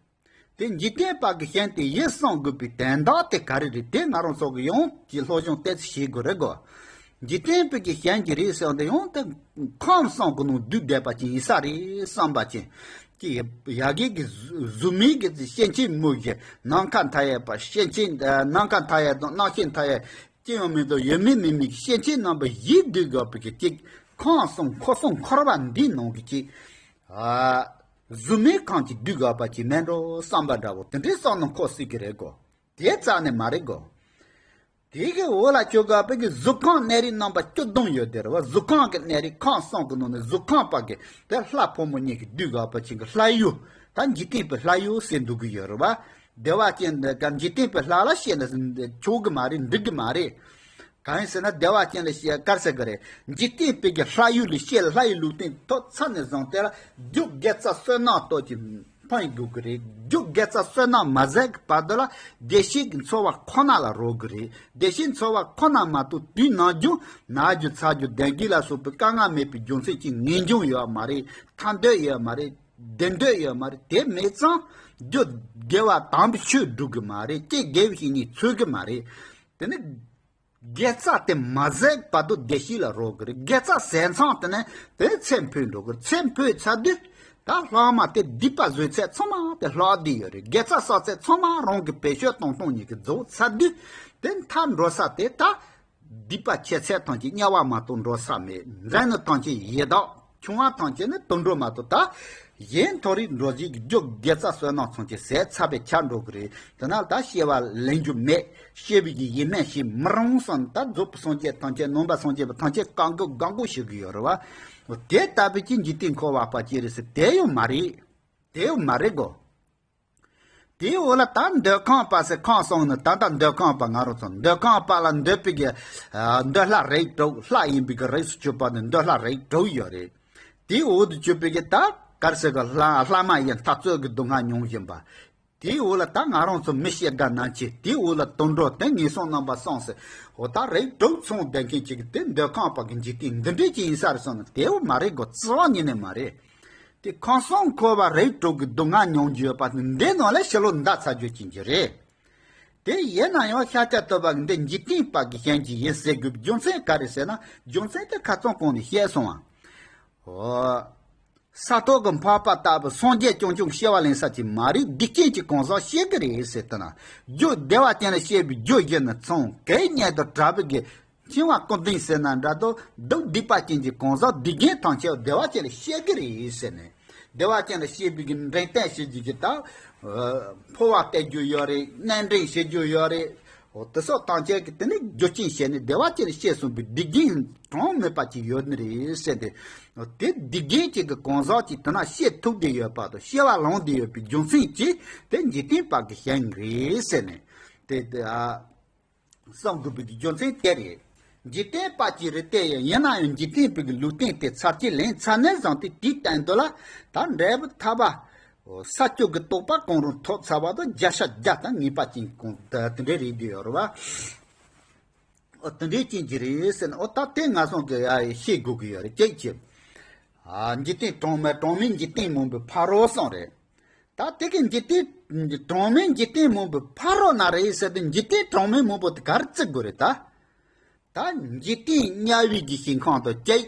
དེ་འཇིག་རྟེན་པ་གི་ཞིང་དེ་ཡིན་གསུང་དགོས་པའི་དོན་དག་དེ་ག་རེ་རེད། དེ་ང་རང་ཚོ་གི་ཡང་གི་སློབ་སྦྱོང་ཏོག་ཙམ་བྱེད་དགོས་རེད་གོ། འཇིག་རྟེན་པའི་གི་ཞིང་གི་རེད་ཟེར་བ་དེ་ཡང་དེ་ཁམས་གསུམ་གི་ནང་བསྡུས་བསྡད་པ་ཅིག་ཡིན་ས་རེད་བསམ་པ་ཅིག་ཀྱི་ཡ་གི་གི་གཟུགས་གཟུགས་མེད་ཀྱི་སྐྱེ་མཆེད་མུ་བཞི། ནམ་མཁའ་མཐའ་ཡས་པ་སྐྱེ་མཆེད། ནམ་མཁའ་མཐའ་ཡས་དང་རྣམ་ཤེས་མཐའ་ཡས། སྐྱེ་བ་མེད་དང་ཡོད་མེད་མེད་མེད་ཀྱི་སྐྱེ་མཆེད་རྣམ་པ་བཞི་བསྡུས་དགོས་པའི་གི་ཅིག་ཁམས་གསུམ་འཁོར་གསུམ་འཁོར་བ་འདིའི་ནང་གི་ཅིག་ཨ། གཟུགས་མེད་ཁམས་ཀྱི་བསྡུས་དགོས་པ་ཅིག་མེད་འགྲོ་བསམ་པ་འདྲ་པོ་དེ་འདྲའི་བསམ་བློ་འཁོར་སྲིད་ཀྱི་རེད་གོ། དེ་རྩ་ནས་མ་རེད་གོ། དེ་གི་འོག་ལ་བཅུག་དགོས་པའི་གི་གཟུགས་ཁམས་གནས་རིགས་རྣམ་པ་བཅུ་བདུན་ཡོད་དེ་རེད་བ། གཟུགས་ཁམས་ཀྱི་གནས་རིགས་ཁམས་གསུམ་གི་ནང་ནས་གཟུགས་ཁམས་པ་གི་དེ་ལྷ་ཕོ་མོ་གཉིས་ཀྱིས་བསྡུས་དགོས་པ་ཅིག་གི་ལྷ་ཡུལ། ད་འཇིག་རྟེན་པའི་ལྷ་ཡུལ་ཟེར་འདུག་གི་ཡོད་རེད་བ། བདེ་བ་ཅན་འདི་ག་འཇིག་རྟེན་པའི་ལྷ་ལ་བཤད་ན་ཆོག་གི་མ་རེད། འགྲིག་གི་མ་རེད། གང་ཡིན་ཟེར་ན་བདེ་བ་ཅན་ལ་བཤད་ག་རེ་ཟེར་གི་རེད། འཇིག་རྟེན་པའི་གི་ལྷ་ཡུལ་ལ་བཤད་ལ་ལྷ་ཡི་ལུས་རྟེན་ཐོབ་ཚར་ནས་བཟུང་སྟེ་ལ་རྒྱུ་དགེ་རྩ་བསོད་ནམས་སྟོབས་ཀྱིས་ཕན་དགོས་ཀྱི་རེད། རྒྱུ་དགེ་རྩ་བསོད་ནམས་མ་ཟད་ཀྱི་བར་དུ་ལ་བདེ་གཤེགས་ཀྱི་འཚོ་བ་ཁོ་ན་ལ་རོལ་དགོས་རེད། བདེ་གཤེགས་འཚོ་བ་ཁོ་ན་མ་གཏོགས་དུས་ནམ་རྒྱུན་ན་རྒྱུ་ཚ་རྒྱུ་གདོན་བགེགས་ལ་སོགས་པའི་དཀའ་ངལ་མེད་པའི་རྒྱུ་མཚན་གྱིས་ངེས་འབྱུང་ཡོད་མ་རེད། ཐར་འདོད་ཡོད་མ་རེད། བདེ་འདོད་ཡོད་མ་རེད། དེ་མེད་ཙང་རྒྱུ་དགེ་བ་དམ་པའི་ཆོས་སྒྲུབ་གི་མ་རེད། ཀྱེ་དགེ་བའི་བཤེས་གཉེན་འཚོལ་གི་མ་རེད། དེ་ནི་དགེ་རྩ་དེ་མ་ཟད་བར་དུ་བདེ་སྐྱིད་ལ་རོལ་གི་རེད། དགེ་རྩ་ཟད་ཚང་དེ་ནི་དེ་ཚེ་འཕོས་འགྲོ་གི་རེད། ཚེ་འཕོས་ཚར་དུས་ད་ལྷག་མ་དེ་སྡིག་པ་བཟོས་ཚད་ཚང་མ་དེ་ལྷག་བསྡད་ཡོད་རེད། དགེ་རྩ་བསགས་ཚད་ཚང་མ་རང་གི་བེད་སྤྱོད་གཏོང་སྟངས་གཉིས་ཀྱི་རྫོགས་ཚར་དུས་དེ་མཐར་འགྲོ་ས་དེ་ད། སྡིག་པ་ཆེ་ཚད་ཐམས་ཅད་དམྱལ་བ་མ་གཏོགས་འགྲོ་ས་མེད། འབྲིང་ནི་ཐམས་ཅད་ཡི་དྭགས། ཆུང་བ་ཐམས་ཅད་ནི་དུད་འགྲོ་མ་གཏོགས་ད་གཞན་མཐོ་རིས་འགྲོ་བཞིན་གྱི་རྒྱུ་དགེ་རྩ་བསོད་ནམས་ཐམས་ཅད་ཟད་ཚར་བའི་ཆ་འགྲོ་གི་རེད། དེ་ན་ད་སྐྱེ་བ་ལེན་རྒྱུ་མེད། སྐྱེ་བའི་གི་ཡིད་སྨོན་བྱེད་མི་རུང་བསམ། ད་རྫོགས་པའི་སངས་རྒྱས་ཐམས་ཅད་ནང་པ་སངས་རྒྱས་པ་ཐམས་ཅད་བཀའ་བསྒོ་བཀའ་བསྒོ་ཞུ་གི་ཡོད་རེད་བ། དེ་ལྟ་བུའི་གི་འཇིག་རྟེན་འཁོར་བ་པ་ཅི་རེད་ཟེར། དེ་ཡང་མ་རེད། དེ་ཡང་མ་རེད་གོ། དེའི་འོག་ལ་ད་འདོད་ཁམས་པ་ཟེར་ཁམས་གསུམ་ནི། ད་ལྟ་འདོད་ཁམས་པ་ང་རང་ཚོ་འདོད་ཁམས་པ་ལ་འདོད་པའི་གི་ཨ་འདོད་ལྷ་རིགས་དྲུག། ལྷ་ཡིན་པའི་གི་རིགས་སུ་གྱུར་པ་ནི་འདོད་ལྷ་རིགས་དྲུག་ཡོད་རེད། དེའི་འོག་ཏུ་གྱུར་པའི་གི་ད་ག་རེ་ཟེར་གི། ལྷ་ལྷ་མ་ཡིན་འཐབ་རྩོད་ཀྱི་སྡུག་བསྔལ་མྱོང་བཞིན་པ། དེའི་འོག་ལ་ད་ང་རང་ཚོ་མི་སྐྱེ་རྒ་ན་འཆི། དེའི་འོག་ལ་དུད་འགྲོ། དེ་ངན་སོང་རྣམ་པ་གསུམ་ཟེར། འོ་ད་རིགས་དྲུག་མཚུངས་ལྡན་མཁན་ཅིག་གི་དེ་འདོད་ཁམས་པ་གི་འཇིག་རྟེན་འདི་འདྲས་ཅིག་ཡིན་ས་རེད་བསམ་ན། དེའོ་མ་རེད་གོ། རྩ་བ་ཉིད་ནས་མ་རེད། དེ་ཁམས་གསུམ་འཁོར་བ་རིགས་དྲུག་གི་སྡུག་བསྔལ་མྱོང་རྒྱུ་ཡོད་པ་དེ་འདི་ནང་ལ་ཕྱི་ལོགས་འདའ་ཚར་རྒྱུ་ཅན་གྱི་རེད། དེ་ཡིན་ན་ཡང་ཤཱཀྱ་ཐུབ་པ་གི་འདི་འཇིག་རྟེན་པ་གི་ཞེན་གྱི་ཡིན་ཟེར་དགོས་རྒྱུ་མཚན་ག་རེ་ཟེར་ན། རྒྱུ་མཚན་དེ་ཁ་སང་གོང་ནས་བཤད་སོང་བ། འོ། ས་ཐོག་གི་འཕགས་པ་ལྟ་བུ་སངས་རྒྱས་བྱུང་བྱུང་སྐྱེ་བ་ལེན་ས་ཅིག་མ་རེད། སྡིག་ཅན་གྱི་གང་ཟག་སྐྱེ་གི་རེད་ཟེར་ལྟ་ན། རྒྱུ་བདེ་བ་ཅན་ལ་སྐྱེས་པའི་རྒྱུ་བཞི་ནི་ཚང་གེགས་རྙེད་དུ་གྲགས་པའི་གི། འཆིང་བ་ཀུན་ལྡན་ཟེར་ན་འདྲ་དོ། སྡུག་སྡིག་པ་ཅན་གྱི་གང་ཟག་སྡིག་རྒན་ཐམས་ཅད་བདེ་བ་ཅན་ལ་སྐྱེ་གི་རེད་ཟེར་ནས། བདེ་བ་ཅན་ལ་སྐྱེས་པའི་གི་འབྲིང་བསྟན་བྱེད་རྒྱུ་གི་ད། འཕོ་བ་སྟེར་རྒྱུ་ཡོད་རེད། གནས་འདྲེན་བྱེད་རྒྱུ་ཡོད་རེད། འོ་དེ་སོགས་ཐམས་ཅད་ཀྱི་དེ་ནི་རྒྱུ་རྐྱེན་བྱས་ནས་བདེ་བ་ཅན་ལ་སྐྱེས་སོང་བའི་སྡིག་རྒན་གྲངས་མེད་པ་ཅིག་ཡོད་ནི་རེད་ཟེར་ཏེ། དེ་སྡིག་རྒན་ཅིག་གི་གང་ཟག་ཅིག་དེ་ན་སྐྱེ་ཐུབ་བསྡད་ཡོད་པ་དང་། སྐྱེ་བ་ལེན་བསྡད་ཡོད་པའི་རྒྱུ་མཚན་གྱིས་དེ་འཇིག་རྟེན་པ་གི་ཞེན་རེད་ཟེར་ནས། དེ་དེ་ཨ་བསམ་དགོས་པའི་རྒྱུ་མཚན་དེ་རེད། འཇིག་རྟེན་པ་ཅིག་རེད་དེ། ཡིན་ན་ཡང་འཇིག་རྟེན་པའི་གི་ལུས་རྟེན་དེ་ཚར་གཅོད་ལེན་ཚར་ནས་བཟུང་སྟེ། དེའི་སྟེང་དུ་ལ་ད་འབྲས་བུ་ཐར་པ། ས་བཅུ་གི་རྟོགས་པ་གང་རུང་ཐོབ་ཚར་བ་དང་། བརྒྱ་ཆ་བརྒྱ་དང་ངེས་པ་ཅན་གང་དེ་འདྲའི་རེད་འདི་ཡོད་རེད་བ། འོ་དེ་འདྲའི་རྐྱེན་གྱིས་རེད་ཟེར་ན། འོ་ད་དེ་ང་ཚོ་གི་ཡ་ཤེས་དགོས་ཀྱི་ཡོད་རེད། གཅིག་བྱས། ཨ་འཇིག་རྟེན་གྲངས་མེད་གྲངས་མེད་འཇིག་རྟེན་མང་པོའི་ཕ་རོལ་གསུངས་རེད། ད་དེ་གི་འཇིག་རྟེན་གྲངས་མེད་འཇིག་རྟེན་མང་པོའི་ཕ་རོལ་ན་རེད་ཟེར་ཏེ། འཇིག་རྟེན་གྲངས་མེད་མང་པོ་དེ་ག་རེ་བརྩི་དགོས་རེད་ད། ད་འཇིག་རྟེན་དམྱལ་བའི་གི་ཞིང་ཁམས་དང་གཅིག་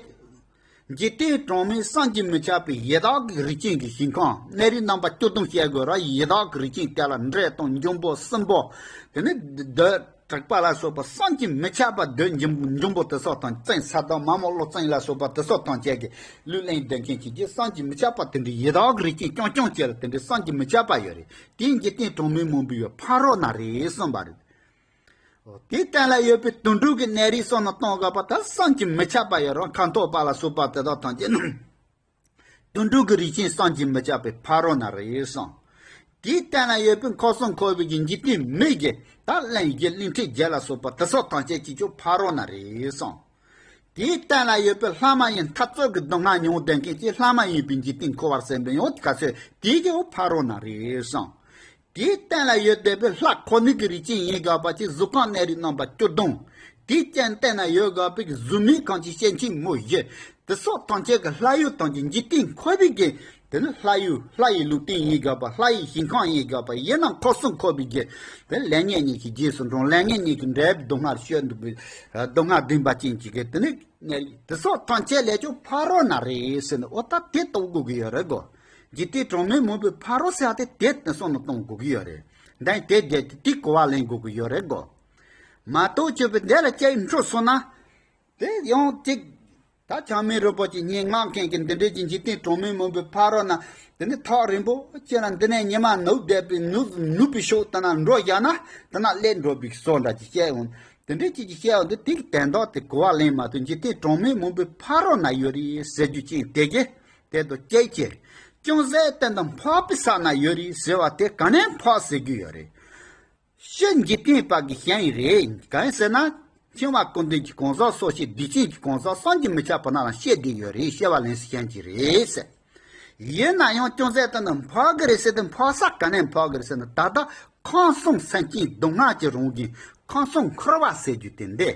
འཇིག་རྟེན་གྲངས་མེད་བསམ་གྱིས་མི་ཁྱབ་པའི་ཡི་དྭགས་ཀྱི་རིགས་ཅན་གྱི་ཞིང་ཁམས། གནས་རིགས་རྣམ་པ་བཅུ་བདུན་བཤད་དགོས་ར། ཡི་དྭགས་ཀྱི་རིགས་ཅན་དེ་ལ་འདྲེ་དང་འབྱུང་པོ་སྲིན་པོ། དེ་ནས་གདོན་དྲེགས་པ་ལ་སོགས་པ་བསམ་གྱིས་མི་ཁྱབ་པ། གདོན་འབྱུང་འབྱུང་པོ་དེ་སོགས་དང་། བཙན་ས་དང་མ་མོ་ཀླུ་བཙན་ལ་སོགས་པ་དེ་སོགས་ཐམས་ཅད་ཀྱིས་ལུས་ལེན་སྡོད་མཁན་བྱེད་ཀྱི་བསམ་གྱིས་མི་ཁྱབ་པ། དེ་འདྲའི་ཡི་དྭགས་ཀྱི་རིགས་ཅན་རྐྱང་རྐྱང་བཅས་ལ་དེ་འདྲའི་བསམ་གྱིས་མི་ཁྱབ་པ་ཡོད་རེད། དེའི་འཇིག་རྟེན་གྲངས་མེད་མང་པོའི་ཕ་རོལ་ན་རེད་གསུངས་པ་རེད། དེའི་སྟེང་ལ་ཡོད་པའི་དུད་འགྲོ་གི་གནས་རིགས་སོགས་ནི་གཏོང་དགོས་པ་ད་བསམ་གྱིས་མི་ཁྱབ་པ་ཡོད་རེད། ཁ་འཐོར་པ་ལ་སོགས་པ་དེ་དག་ཐམས་ཅད་རྣམས་དུད་འགྲོ་གི་རིགས་ཅན་བསམ་གྱིས་མི་ཁྱབ་པའི་ཕ་རོལ་ན་རེད་གསུངས། དེའི་སྟེང་ལ་ཡོད་པའི་ཁམས་གསུམ་འཁོར་བའི་གི་འཇིག་རྟེན་མི་གི་ད་གླིང་བཞི་གླིང་ཕྲན་བརྒྱད་ལ་སོགས་པ་དེ་སོགས་ཐམས་ཅད་ཀྱི་ཀྱང་ཕ་རོལ་ན་རེད་གསུངས། དེའི་སྟེང་ལ་ཡོད་པའི་ལྷ་མ་ཡིན་འཐབ་རྩོད་ཀྱི་སྡུག་བསྔལ་མྱོང་བསྡད་མཁན་གྱི་ལྷ་མ་ཡིན་པའི་འཇིག་རྟེན་འཁོར་བར་སེམས་པའི་ཡང་ག་ཚོད་དེའི་ཀྱང་ཕ་རོལ་ན་རེད་གསུངས། དེའི་སྟེང་ལ་ཡོད་བསྡད་པའི་ལྷ་ཁོ་ནའི་གི་རིགས་ཅན་ཡིན་དགོས་པ་ཅིག་གཟུགས་ཁམས་གནས་རིགས་རྣམ་པ་བཅུ་བདུན། དེའི་སྟེང་ན་ཡོད་དགོས་པའི་གཟུགས་མེད་ཁམས་ཀྱི་སྐྱེ་མཆེད་མུ་བཞི། དེ་སོགས་ཐམས་ཅད་ཀྱི་ལྷ་ཡུལ་ཐམས་ཅད་འཇིག་རྟེན་འཁོར་བའི་གི། དེ་ནི་ལྷ་ཡུལ་ལྷ་ཡི་ལུས་རྟེན་ཡིན་དགོས་པ། ལྷ་ཡི་ཞིང་ཁམས་ཡིན་དགོས་པ། ཡིན་ནའང་ཁམས་གསུམ་འཁོར་བའི་གི། དེ་ལས་ངན་གཉིས་ཀྱི་རྗེས་སུ་འབྲང་། ལས་ངན་གཉིས་ཀྱི་འབྲས་བུ་སྡུག་བསྔལ་སྤྱོད་འདུག་པའི་སྡུག་བསྔལ་ལྡན་པ་ཅན་གྱི་གི། དེ་ནི་དེ་སོགས་ཐམས་ཅད་ལས་ཀྱང་ཕ་རོལ་ན་རེ་ཟེར་ནས། འོ་ད་དེ་རྟོགས་དགོས་ཀྱི་ཡོད་རེད་གོ། འཇིག་རྟེན་གྲངས་མེད་མང་པོའི་ཕ་རོལ་ཟེར་ཡ་དེ་དེ་དེ་སོང་ནས་གཏོང་དགོས་ཀྱི་ཡོད་རེད། འདི་དེ་དེ་དེ་གོ་བ་ལེན་དགོས་ཀྱི་ཡོད་རེད་གོ། མ་གཏོགས་ཆོས་པའི་འདི་ལ་སྐྱེ་འགྲོ་སོང་ན། དེ་ཡང་ཅིག་ད་ཆགས་མེད་རིན་པོ་ཆེ་སྙན་ངག་མཁན་གྱི་འདི་འདྲའི་གི་འཇིག་རྟེན་གྲངས་མེད་མང་པོའི་ཕ་རོལ་ན། དེ་ནི་ཐག་རིང་པོ་ཅིག་ལ་འདི་ནས་ཉི་མ་ནུབ་བསྡད་པའི་ནུབ་ནུབ་པའི་ཕྱོགས་དེ་ན་འགྲོ་བཞག་ན། དེ་ན་སླེབས་འགྲོ་བའི་བཟོ་འདྲ་ཅིག་བཤད་འོང་། དེ་འདྲའི་ཅིག་གི་བཤད་འོང་དུས། དེ་གི་དོན་དག་དེ་གོ་བ་ལེན་མ་ཐུབ། འཇིག་རྟེན་གྲངས་མེད་མང་པོའི་ཕ་རོལ་ན་ཡོད་རེད་ཟེར་རྒྱུ་ཅན་དེ་གི། དེ་དང་སྐད་ཆ། ཅུང་ཟད་སྟེང་དུ་འཕགས་པའི་ས་ན་ཡོད་རེད་ཟེར་བ་དེ་ག་ནས་འཕགས་ཟེར་རྒྱུ་ཡོད་རེད། ཕྱི་འཇིག་རྟེན་པ་གི་ཞེན་ཡིན་རེད། གང་ཡིན་ཟེར་ན། འཆིང་བ་ཀུན་ལྡན་གྱི་གང་ཟག་སོགས་ཤིག་སྡིག་ཅན་གྱི་གང་ཟག་བསམ་གྱིས་མི་ཁྱབ་པ་རྣམས་ལ་སྐྱེ་བསྡད་ཡོད་རེད། སྐྱེ་བ་ལེན་ས་ཞེན་གྱི་རེད་ཟེར། ཡིན་ན་ཡང་ཅུང་ཟད་ལྟ་ན་འཕགས་ཀྱི་རེད་ཟེར་ཏེ། འཕགས་ས་ག་ནས་འཕགས་ཀྱི་རེད་ཟེར་ན། ད་ལྟ་ཁམས་གསུམ་སེམས་ཅན་སྡུག་བསྔལ་གྱི་རང་བཞིན་ཁམས་གསུམ་འཁོར་བ་ཟེར་རྒྱུ་དེ་འདི།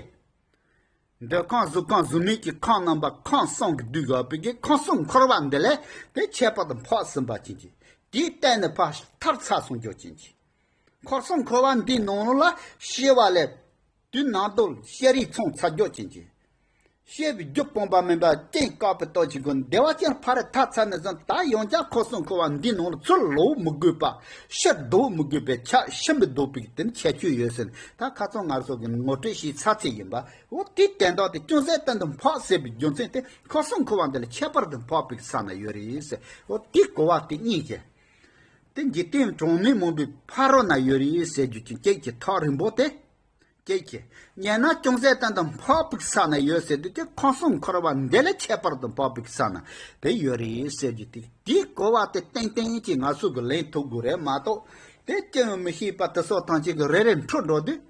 འདོད་ཁམས་གཟུགས་ཁམས་གཟུགས་མེད་ཀྱི་ཁམས་རྣམ་པ་ཁམས་གསུམ་གྱི་བསྡུས་ཡོད་པའི་གི་ཁམས་གསུམ་འཁོར་བ་འདི་ལས་དེ་ཁྱད་པར་དུ་འཕགས་ཟིན་པ་ཅན་གྱི། དེའི་སྟེང་ནས་ཕར་ཐར་ཚར་སོང་འགྱོ་ཅན་གྱི། འཁོར་གསུམ་འཁོར་བ་འདིའི་ནང་ལ་སྐྱེ་བ་ལས། དུས་ནམ་དུ་ཤ་རིགས་ཚང་ཚར་འགྱོ་ཅན་གྱི། སྐྱེ་བའི་རྒྱུ་སྤངས་པ་མིན་པ་རྐྱེན་བཀག་པའི་སྟོབས་ཀྱིས་ཀུན་བདེ་བ་ཅན་ཕ་རི་ཐ་ཚ་ནས་བཟུང་ད་ཡང་བསྐྱར་འཁོར་གསུམ་འཁོར་བ་འདིའི་ནང་ལ་ཚུར་ལོག་མི་དགོས་པ། ཕྱིར་ལྡོག་མི་དགོས་པའི་ཆ་ཤིན་པའི་ལྡོག་པའི་དེ་ནི་ཁྱད་ཆོས་ཡོད་ཟེར་ནས་ད་ཁ་སང་ང་ཚོ་གི་ངོ་སྤྲོད་བྱས་ཚར་ཚར་ཡིན་པ། འོ་དེའི་དོན་དག་དེ་ཅུང་ཟད་སྟེང་དུ་འཕགས་ཟེར་བའི་རྒྱུ་མཚན་དེ་འཁོར་གསུམ་འཁོར་བ་འདི་ལ་ཁྱད་པར་དུ་འཕགས་པའི་ས་ན་ཡོད་རེད་ཟེར། འོ་དེའི་གོ་བ་དེ་གཉིས་ཀྱི། དེ་འཇིག་རྟེན་གྲངས་མེད་མང་པོའི་ཕ་རོལ་ན་ཡོད་རེད་ཟེར་རྒྱུ་ཅན་གཅིག་གི་ཐག་རིང་པོ་དེ། སྐད་ཀྱིས། སྙན་ན་ཅུང་ཟད་ཙམ་དུ་འཕགས་པའི་ས་ན་ཡོད་ཟེར་དུས་དེ་ཁམས་གསུམ་འཁོར་བ་འདི་ལས་ཁྱད་པར་དུ་འཕགས་པའི་ས་ན་དེ་ཡོད་རེད་ཟེར་རྒྱུ་དེ་དེའི་གོ་བ་དེ་ཏན་ཏན་ཅིག་ང་ཚོ་གི་ལེན་ཐུབ་དགོས་རེད་མ་གཏོགས། དེ་ཅི་ཡང་མི་ཤེས་པ་དེ་ཚོ་ཐམས་ཅད་ཀྱི་རེ་རེ་འཁྲུལ་འགྲོ་དུས།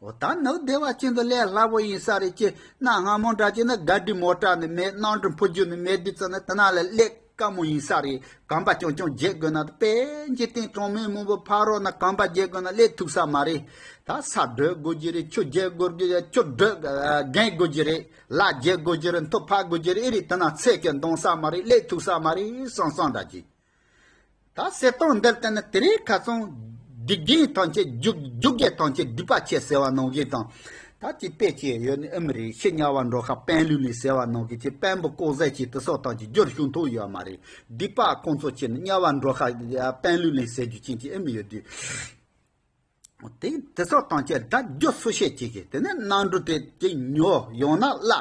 འོ་ད་ནུབ་བདེ་བ་ཅན་དུ་ལས་སླ་བོ་ཡིན་ས་རེད་ཅེ་ན། སྔ་མོ་འདྲ་ཅེ་ན་ག་དྲི་མོ་སྐྲག་ནི་མེད། གནམ་གྲུ་འཕུར་རྒྱུ་ནི་མེད་དུས་ཙམ་ན་དེ་ན་ལས་སླེབས། དཀའ་མོ་ཡིན་ས་རེད། གོམ་པ་རྐྱང་རྐྱང་རྒྱག་དགོས་ན་དཔེ་འཇིག་རྟེན་གྲངས་མེད་མང་པོ་ཕ་རོལ་ན་གོམ་པ་རྒྱག་དགོས་ན་སླེབས་ཐུབ་ས་མ་རེད། ད་ས་བགྲོད་དགོས་ཀྱི་རེད། ཆུ་རྒྱག་དགོས་ཀྱི་རེད། ཆུ་བགྲོད་རྒན་དགོས་ཀྱི་རེད། ལ་རྒྱག་དགོས་ཀྱི་རེད། མཐུ་ཕབ་དགོས་ཀྱི་རེད། ཨེ་རེད། དེ་ན་ཚེ་གི་འདང་ས་མ་རེད། སླེབས་ཐུབ་ས་མ་རེད་བསམ་བསམ་འདྲ་ཅིག་ད་གསེར་སྟོང་འདིར་བལྟས་ན་དེ་རིང་ཁ་སང་སྡིག་རྒན་ཐམས་ཅད་རྒྱུ་རྒྱུ་རྒྱལ་ཐམས་ཅད་སྡིག་པ་ཆེ་ཟེར་བ་ནང་བཞིན་དང་། ད་ཅི་དཔེ་ཅི་ཡོད་ནི་ཨེ་མི་རེད། ཤི་དམྱལ་བ་འགྲོ་ཁ་དཔོན་སློབ་གླིང་ཟེར་བ་ནང་གི་ཅི་དཔོན་པོ་ལྐོག་ཟ་ཅིག་དེ་སོགས་དང་ཅི་རྒྱུར་ཤུགས་ཐོགས་ཡོད་མ་རེད། སྡིག་པ་ཁོང་ཚོ་ཆེ་ནི་དམྱལ་བ་འགྲོ་ཁ་དཔོན་སློབ་གླིང་ཟེར་རྒྱུ་ཅན་གྱི་ཨེ་མི་ཡོད་དུས། དེ་དེ་སོགས་དང་ཅི་ད་རྒྱུ་སུ་ཤེས་ཅིག་གི་དེ་ནས་གནམ་གྲུ་དེ་ཅི་ཉོ་ཡང་ན་གླ།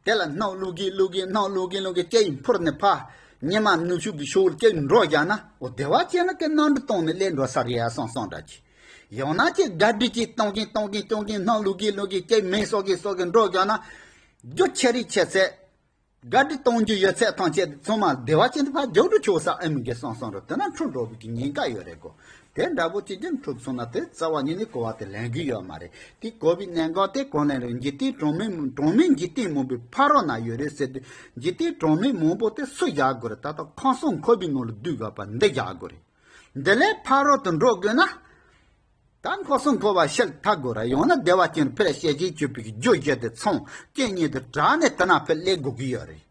དེ་ལ་སྣུམ་བླུག་གིན་བླུག་གིན་སྣུམ་བླུག་གིན་བླུག་གིན་ཅི་ཡིན་འཕུར་ནས་ཕ། ཉི་མ་ནུབ་ཕྱོགས་ཀྱི་ཕྱོགས་ལ་ཅི་འགྲོ་བཞག་ན་འོ་བདེ་བ་ཅན་ལ་ཀི་གནམ་གྲུ་གཏོང་ནས་སླེབས་འགྲོ་ས་རེད་ཡ་བསམ་བསམ་འདྲ་ཅིག་ཡང་ན་ཅི་ག་དྲི་ཅིག་གཏོང་གིན་གཏོང་གིན་གཏོང་གིན་སྣུམ་བླུག་གིན་བླུག་གིན་ཅི་མེ་སོགས་ཀྱིས་སོགས་ཀྱིས་འགྲོ་བཞག་ན། རྒྱུ་ཆེ་རིགས་ཆེ་ཚད། ག་དྲི་གཏོང་རྒྱུ་ཡོད་ཚད་ཐམས་ཅད་ཚང་མ་བདེ་བ་ཅན་དུ་ཕར་རྒྱུགས་འགྲོ་ཆོག་ས་ཨེ་མི་གི་བསམ་བསམ་རེད། དེ་ན་འཁྲུལ་འགྲོ་བའི་གི་ཉེན་ཁ་ཡོད་རེད་གོ། དེ་འདྲ་པོ་ཅིག་གི་འཁྲུལ་སོང་ན་དེ་རྩ་བ་ཉིད་ནས་གོ་བ་དེ་ལེན་གི་ཡོད་མ་རེད། དེ་གོ་བའི་གནད་འགག་དེ་གང་ལེན་རེད། འཇིག་རྟེན་གྲངས་མེད་གྲངས་མེད་འཇིག་རྟེན་མང་པོའི་ཕ་རོལ་ན་ཡོད་རེད་ཟེར་དུས་འཇིག་རྟེན་གྲངས་མེད་མང་པོ་དེ་སུ་བཞག་དགོས་རེད། ད་ལྟ་ཁམས་གསུམ་འཁོར་བའི་ནང་ལ་བསྡུས་ཡོད་པ་འདི་བཞག་དགོས་རེད། འདི་ལས་ཕ་རོལ་ཏུ་འགྲོ་དགོས་ན། ད་འཁོར་གསུམ་འཁོར་བ་ཕྱིར་ཐར་དགོས་ར། ཡང་ན་བདེ་བ་ཅན་ཕར་ཞལ་གྱིས་གྱུར་པའི་རྒྱུ་བཞི་དེ་ཚང་རྐྱེན་ཉིད་དུ་བྲལ་ནས་དེ་ན་ཕར་སླེབས་དགོས་ཀྱི་ཡོད་རེད།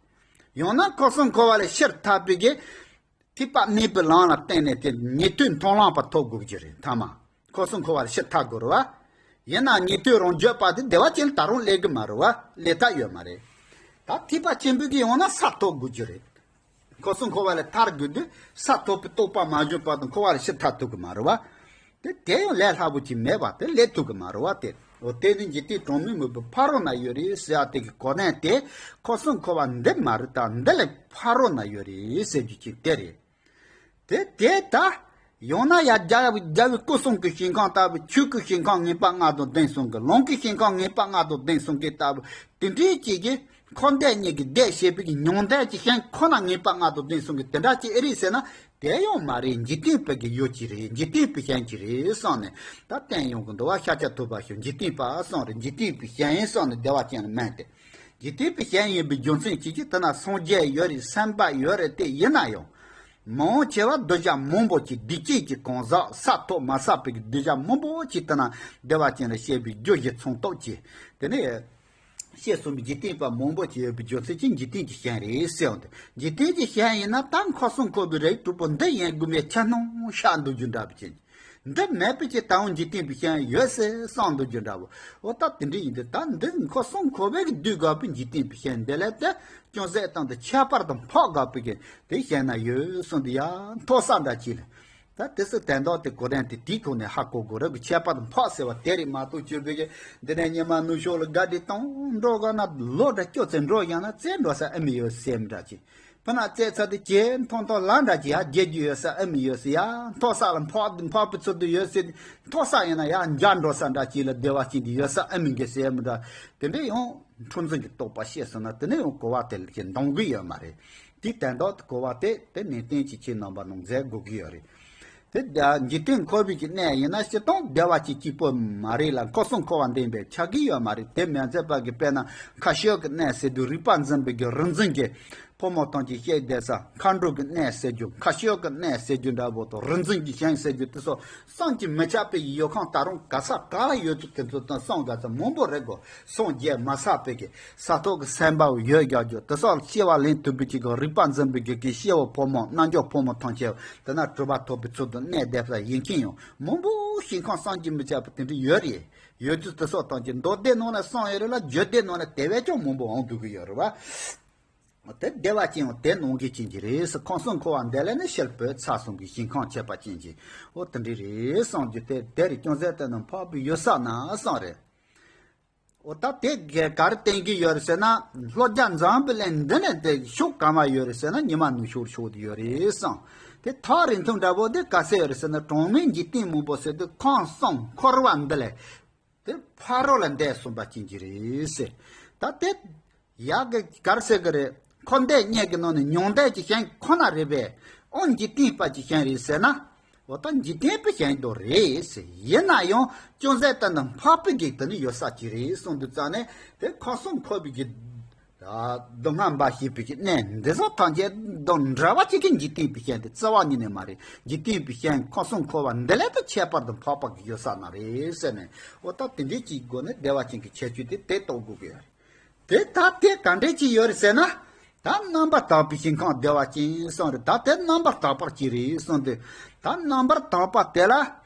ཡང་ན་འཁོར་གསུམ་འཁོར་བ་ལས་ཕྱིར་ཐར་པའི་གི་ཐེག་པ་དམན་པའི་ལམ་ལ་བརྟེན་ནས་དེ་ཉན་ཐོས་མཐོང་ལམ་པ་ཐོབ་དགོས་ཀྱི་རེད། ཐ་མ་འཁོར་གསུམ་འཁོར་བ་ལས་ཕྱིར་ཐར་དགོས་རེད་བ། ཡིན་ན་ཉན་ཐོས་རང་རྒྱུད་པ་དེ་བདེ་བ་ཅན་ད་རུང་སླེབས་གི་མ་རེད་བ། སླེབས་ཐབས་ཡོད་མ་རེད། ད་ཐེག་པ་ཆེན་པོའི་གི་ཡང་ན་ས་ཐོབ་དགོས་ཀྱི་རེད། འཁོར་གསུམ་འཁོར་བ་ལས་ཐར་དགོས་དུས་ས་ཐོབ་པའི་རྟོགས་པ་མ་བྱུང་བར་དུ་འཁོར་བ་ལས་ཕྱིར་ཐར་ཐུབ་ཀྱི་མ་རེད་བ། དེ་དེ་ཡང་ལས་སླ་པོ་ཅིག་མེད་པ་དེ་སླེབས་ཐུབ་ཀྱི་མ་རེད་བ། དེ་འོ་དེ་ནི་འཇིག་རྟེན་གྲངས་མེད་མང་པོའི་ཕ་རོལ་ན་ཡོད་རེད་ཟེར་ཡ་དེ་གི་གོ་གནས་དེ་འཁོར་གསུམ་འཁོར་བ་འདི་མ་རེད། ད་འདི་ལས་ཕ་རོལ་ན་ཡོད་རེད་ཟེར་རྒྱུ་ཅིག་དེ་རེད། དེ་དེ་ད་ཡང་ན་ཡར་རྒྱལ་བའི་རྒྱལ་བའི་སྐུ་གསུང་གི་ཞིང་ཁམས་ལྟ་བུ། ཆོས་ཀྱི་ཞིང་ཁམས་ངེས་པར་མངའ་ཐང་ལྡན་གསུང་གི། ལམ་གྱི་ཞིང་ཁམས་ངེས་པར་མངའ་ཐང་ལྡན་གསུང་གི་ལྟ་བུ། དེ་འདྲའི་ཅིག་གི་འཁོར་འདས་གཉིས་ཀྱི་བདེ་ཞེས་པའི་གི་མྱང་འདས་ཀྱི་ཞིང་ཁོ་ན་ངེས་པར་མངའ་ཐང་ལྡན་གསུང་གི་དེ་འདྲ་ཅིག་ཨེ་རེད་ཟེར་ན། དེ་ཡང་མ་རེད། འཇིག་རྟེན་པའི་གི་ཡུལ་ཅིག་རེད། འཇིག་རྟེན་པའི་ཞིང་ཅིག་རེད་བསམ་ནས་ད་བསྟན་ཡོང་གི་འདུག་བ། ཤཱཀྱ་ཐུབ་པ་ཞིག་འཇིག་རྟེན་པ་བསམ་རེད། འཇིག་རྟེན་པའི་ཞིང་ཡིན་བསམ་ནས་བདེ་བ་ཅན་ལ་སྨན་ཏེ། འཇིག་རྟེན་པའི་ཞིང་ཡིན་པའི་རྒྱུ་མཚན་ཅིག་གིས་དེ་ན་སངས་རྒྱས་ཡོད་རེད། སེམས་དཔའ་ཡོད་རེད། དེ་ཡིན་ན་ཡང་། མང་ཆེ་བ་གདུལ་བྱ་མང་པོ་ཅིག་སྡིག་ཅན་གྱི་གང་ཟག་ས་ཐོབ་མ་ཟ་བའི་གདུལ་བྱ་མང་པོ་ཅིག་དེ་ན་བདེ་བ་ཅན་ལ་སྐྱེ་བའི་རྒྱུ་ཞིག་ཚང་ཐུབ་ཀྱི། དེ་ནས་ཤེས་གསུམ་པའི་འཇིག་རྟེན་པ་མང་པོ་ཅིག་ཡོད་པའི་རྒྱུ་མཚན་གྱིས་འཇིག་རྟེན་གྱི་ཞིང་རེད་ཟེར་བ་དེ། འཇིག་རྟེན་གྱི་ཞིང་ཡིན་ན་ད་འཁོར་གསུམ་འཁོར་བའི་རིགས་དྲུག་པོ་འདི་ཡིན་དགོས་པའི་ཕྱིར་སྣང་ཤར་འདུག་རྒྱུ་འདྲ་བ་ཅན། འདི་མེད་པའི་ཕྱིར་ད་འོང་འཇིག་རྟེན་པའི་ཞིང་ཡོད་ཟེར་བསམ་འདུག་རྒྱུ་འདྲ་བོ། འོ་ད་དེ་འདྲ་ཡིན་དུས་ད་འདི་འཁོར་གསུམ་འཁོར་བའི་གི་བསྡུས་དགོས་པའི་འཇིག་རྟེན་པའི་ཞིང་འདི་ལས་དེ་ཅུང་ཟད་ཙམ་དུ་ཁྱད་པར་དུ་འཕགས་དགོས་པའི་གི་དེ་ཞིང་ན་ཡོད་གསུངས་དུས་ཡ་མཐོ་ས་འདྲ་ཅིག་ལ། ད་དེ་སུ་དན་རྟགས་དེ་གོ་དོན་དེ་དེའི་ཁོངས་ནས་ཧ་གོ་དགོས་རེད། ཁྱད་པར་དུ་འཕགས་ཟེར་བ་དེ་རེད་མ་གཏོགས་གྱུར་པའི་གི་འདི་ནས་ཉི་མ་ནུབ་ཕྱོགས་ལ་ག་དེ་གཏོང་འགྲོ་དགོས་ན་ལོ་འདྲ་སྐྱོ་ཚེ་འགྲོ་ཡང་ན་རྩེ་འགྲོ་ས་ཨེ་མི་ཡོད་ཟེར་མི་འདྲ་ཅིག་ཕ་ན་རྩེ་ཚ་དེ་ཇེ་མཐོ་མཐོ་ལ་འདྲ་ཅིག་ཡ་རྒྱས་རྒྱུ་ཡོད་ས་ཨེ་མི་ཡོད་ཟེར། ཡ་མཐོ་ས་ལ་འཕགས་འཕགས་པའི་ཚུལ་དུ་ཡོད་ཟེར། མཐོ་ས་ཡིན་ན་ཡ་འཇའ་འགྲོ་ས་འདྲ་ཅིག་ལ་བདེ་བ་ཅན་དེ་ཡོད་ས་ཨེ་མི་འགི་ཟེར་མི་འདྲ། དེ་འདྲ་ཡང་འཁྲུལ་འཛིན་གྱི་རྟོག་པ་སྐྱེས་སོང་ན་དེ་ནས་ཡང་གོ་བ་དེ་ལ་ཅིག་འདང་གི་ཡོད་མ་རེད། དེའི་དོན་དག་གོ་བ་དེ་དེ་ནན་ཏན་ཅིག་ཁྱེད་རྣམ་པ་ནང་མཛད་དགོས་ཀྱི་ཡོད་རེད། དེ་འཇིག་རྟེན་འཁོར་བའི་གི་གནས་ཡིན་ན་སྤྱིར་བཏང་བདེ་བ་ཅིག་གཅིག་པོ་མ་རེད་ལ་འཁོར་གསུམ་འཁོར་བ་འདི་ཡིན་པས་ཆགས་ཀྱི་ཡོད་མ་རེད། དེ་མ་ཚད་པ་གི་དཔེར་ན་ཁ་ཤོ་གི་གནས་ཟེར་དུས་རིག་པ་འཛིན་པའི་གི་རིག་འཛིན་གྱི་ ཕོ་མོ་ཐམས་ཅད་བཤད་བསྡད་ས། མཁའ་འགྲོ་གི་གནས་ཟེར་རྒྱུ། མཁའ་སྤྱོད་ཀྱི་གནས་ཟེར་རྒྱུ་འདྲ་པོ་དང་། རིག་འཛིན་གྱི་ཞིང་ཟེར་རྒྱུ་དེ་ཚོ་བསམ་གྱིས་མི་ཁྱབ་པའི་ཡུལ་ཁམས། ད་རུང་ག་ས་ག་ལ་ཡོད་དུས་དེ་ཚོ་དང་བསམ། ག་ས་མང་པོ་རེད་གོ། སངས་རྒྱས་མ་བསགས་པའི་གི་ས་ཐོག་གི་སེམས་དཔའ་བོ་ཡོད་རྒྱག་རྒྱུ། དེ་སོགས་སྐྱེ་བ་ལེན་ཐུབ་པའི་གི་རིག་པ་འཛིན་པའི་གི་གི་སྐྱེ་བོ་ཕོ་མོ་རྣལ་འབྱོར་ཕོ་མོ་ཐམས་ཅད་དེ་ན་གྲུབ་པ་ཐོབ་པའི་ཚུལ་དུ་གནས་བསྡད་པ་ཡིན་མཁན་ཡང་མང་པོ་ཞིག་ཁམས་བསམ་གྱིས་མི་ཁྱབ་པ་དེ་འདྲ་ཡོད་རེད། ཡོད་དུས་དེ་སོགས་ཐམས་ཅད་མདོ་སྡེ་ནང་ལ་གསུངས་ཡོད་རེད་ལ། རྒྱུད་སྡེ་ནང་ལ་དེ་བས་ཀྱང་མང་པོ་འོང་འདུག་གི་ཡོད་རེད་བ། དེ་བདེ་བ་ཅན་ཡང་དེ་ནང་གི་ཅན་གྱི་རེད་ཟེར། ཁམས་གསུམ་འཁོར་བ་འདི་ལས་ནི་ཕྱིར་བུད་ཚར་སོང་གི་ཞིང་ཁམས་ཁྱད་པར་ཅན་གྱི་འོ་དེ་འདྲ་རེད་གསུངས་རྒྱུ་དེ། དེ་རེད། ཅུང་ཟད་ལྟ་ན་འཕགས་པའི་ཡུལ་ས་ན་གསུངས་རེད། འོ་ད་དེ་ག་ག་རེ་བསྟན་གྱི་ཡོད་རེད་ཟེར་ན། ལྷོ་རྒྱ་འཛམ་བུ་གླིང་འདི་ནས་དེ་ཕྱོགས་གང་བ་ཡོད་རེད་ཟེར་ན། ཉི་མ་ནུབ་ཕྱོགས་ཕྱོགས་དེ་ཡོད་རེད་གསུངས། དེ་ཐག་རིང་ཐུང་འདྲ་པོ་དེ་ག་ཚད་ཡོད་རེད་ཟེར་ན། གྲངས་མེད་འཇིག་རྟེན་མང་པོ་ཟེར་དུས་ཁམས་གསུམ་འཁོར་བ་འདི་ལས་དེ་ཕ་རོལ་ལ་འདས་སོང་བ་ཅན་གྱི་རེད་ཟེར། ད་དེ་ཡག་གི་ག་རེ་ཟེར་གི་རེད། འཁོར་འདས་གཉིས་ཀྱི་ནང་ནས་མྱང་འདས་ཀྱི་ཞིང་ཁོ་ན་རེད་པས། ཨོ་འཇིག་རྟེན་པ་ཅིག་ཞིང་རེད་ཟེར་ན། འོ་ད་འཇིག་རྟེན་པའི་ཞིང་དུ་རེད་ཟེར། ཡིན་ན་ཡང་ཅུང་ཟད་ལྟ་ན་འཕགས་པའི་གི་དེ་ནི་ཡོད་ས་ཅིག་རེད་གསུངས་དུས་ཙང་ནས། དེ་ཁམས་གསུམ་འཁོར་བའི་གི་སྡུག་བསྔལ་འབའ་ཞིག་པའི་གི་གནས་འདི་ཚོ་ཐམས་ཅད་དང་འདྲ་བ་ཅིག་གི་འཇིག་རྟེན་པའི་ཞིང་དེ་རྩ་བ་ཉིད་ནས་མ་རེད། འཇིག་རྟེན་པའི་ཞིང་ཁམས་གསུམ་འཁོར་བ་འདི་ལས་ད་ཁྱད་པར་དུ་འཕགས་པ་གི་ཡོད་ས་ན་རེད་ཟེར་ནས། འོ་ད་དེ་འདྲའི་ཅིག་སྒོ་ནས་བདེ་བ་ཅན་གྱི་ཁྱད་ཆོས་དེ་དེ་རྟོགས་དགོས་ཀྱི་ཡོད་རེད། དེ་ད་དེ་ག་འདྲས་ཅིག་ཡོད་རེད་ཟེར་ན། ད་རྣམ་པར་དག་པའི་ཞིང་ཁམས་བདེ་བ་ཅན་གསུངས་རེད། ད་དེ་རྣམ་པར་དག་པར་ཅིག་རེད་གསུངས་ཏེ། ད་རྣམ་པར་དག་པ་དེ་ལ་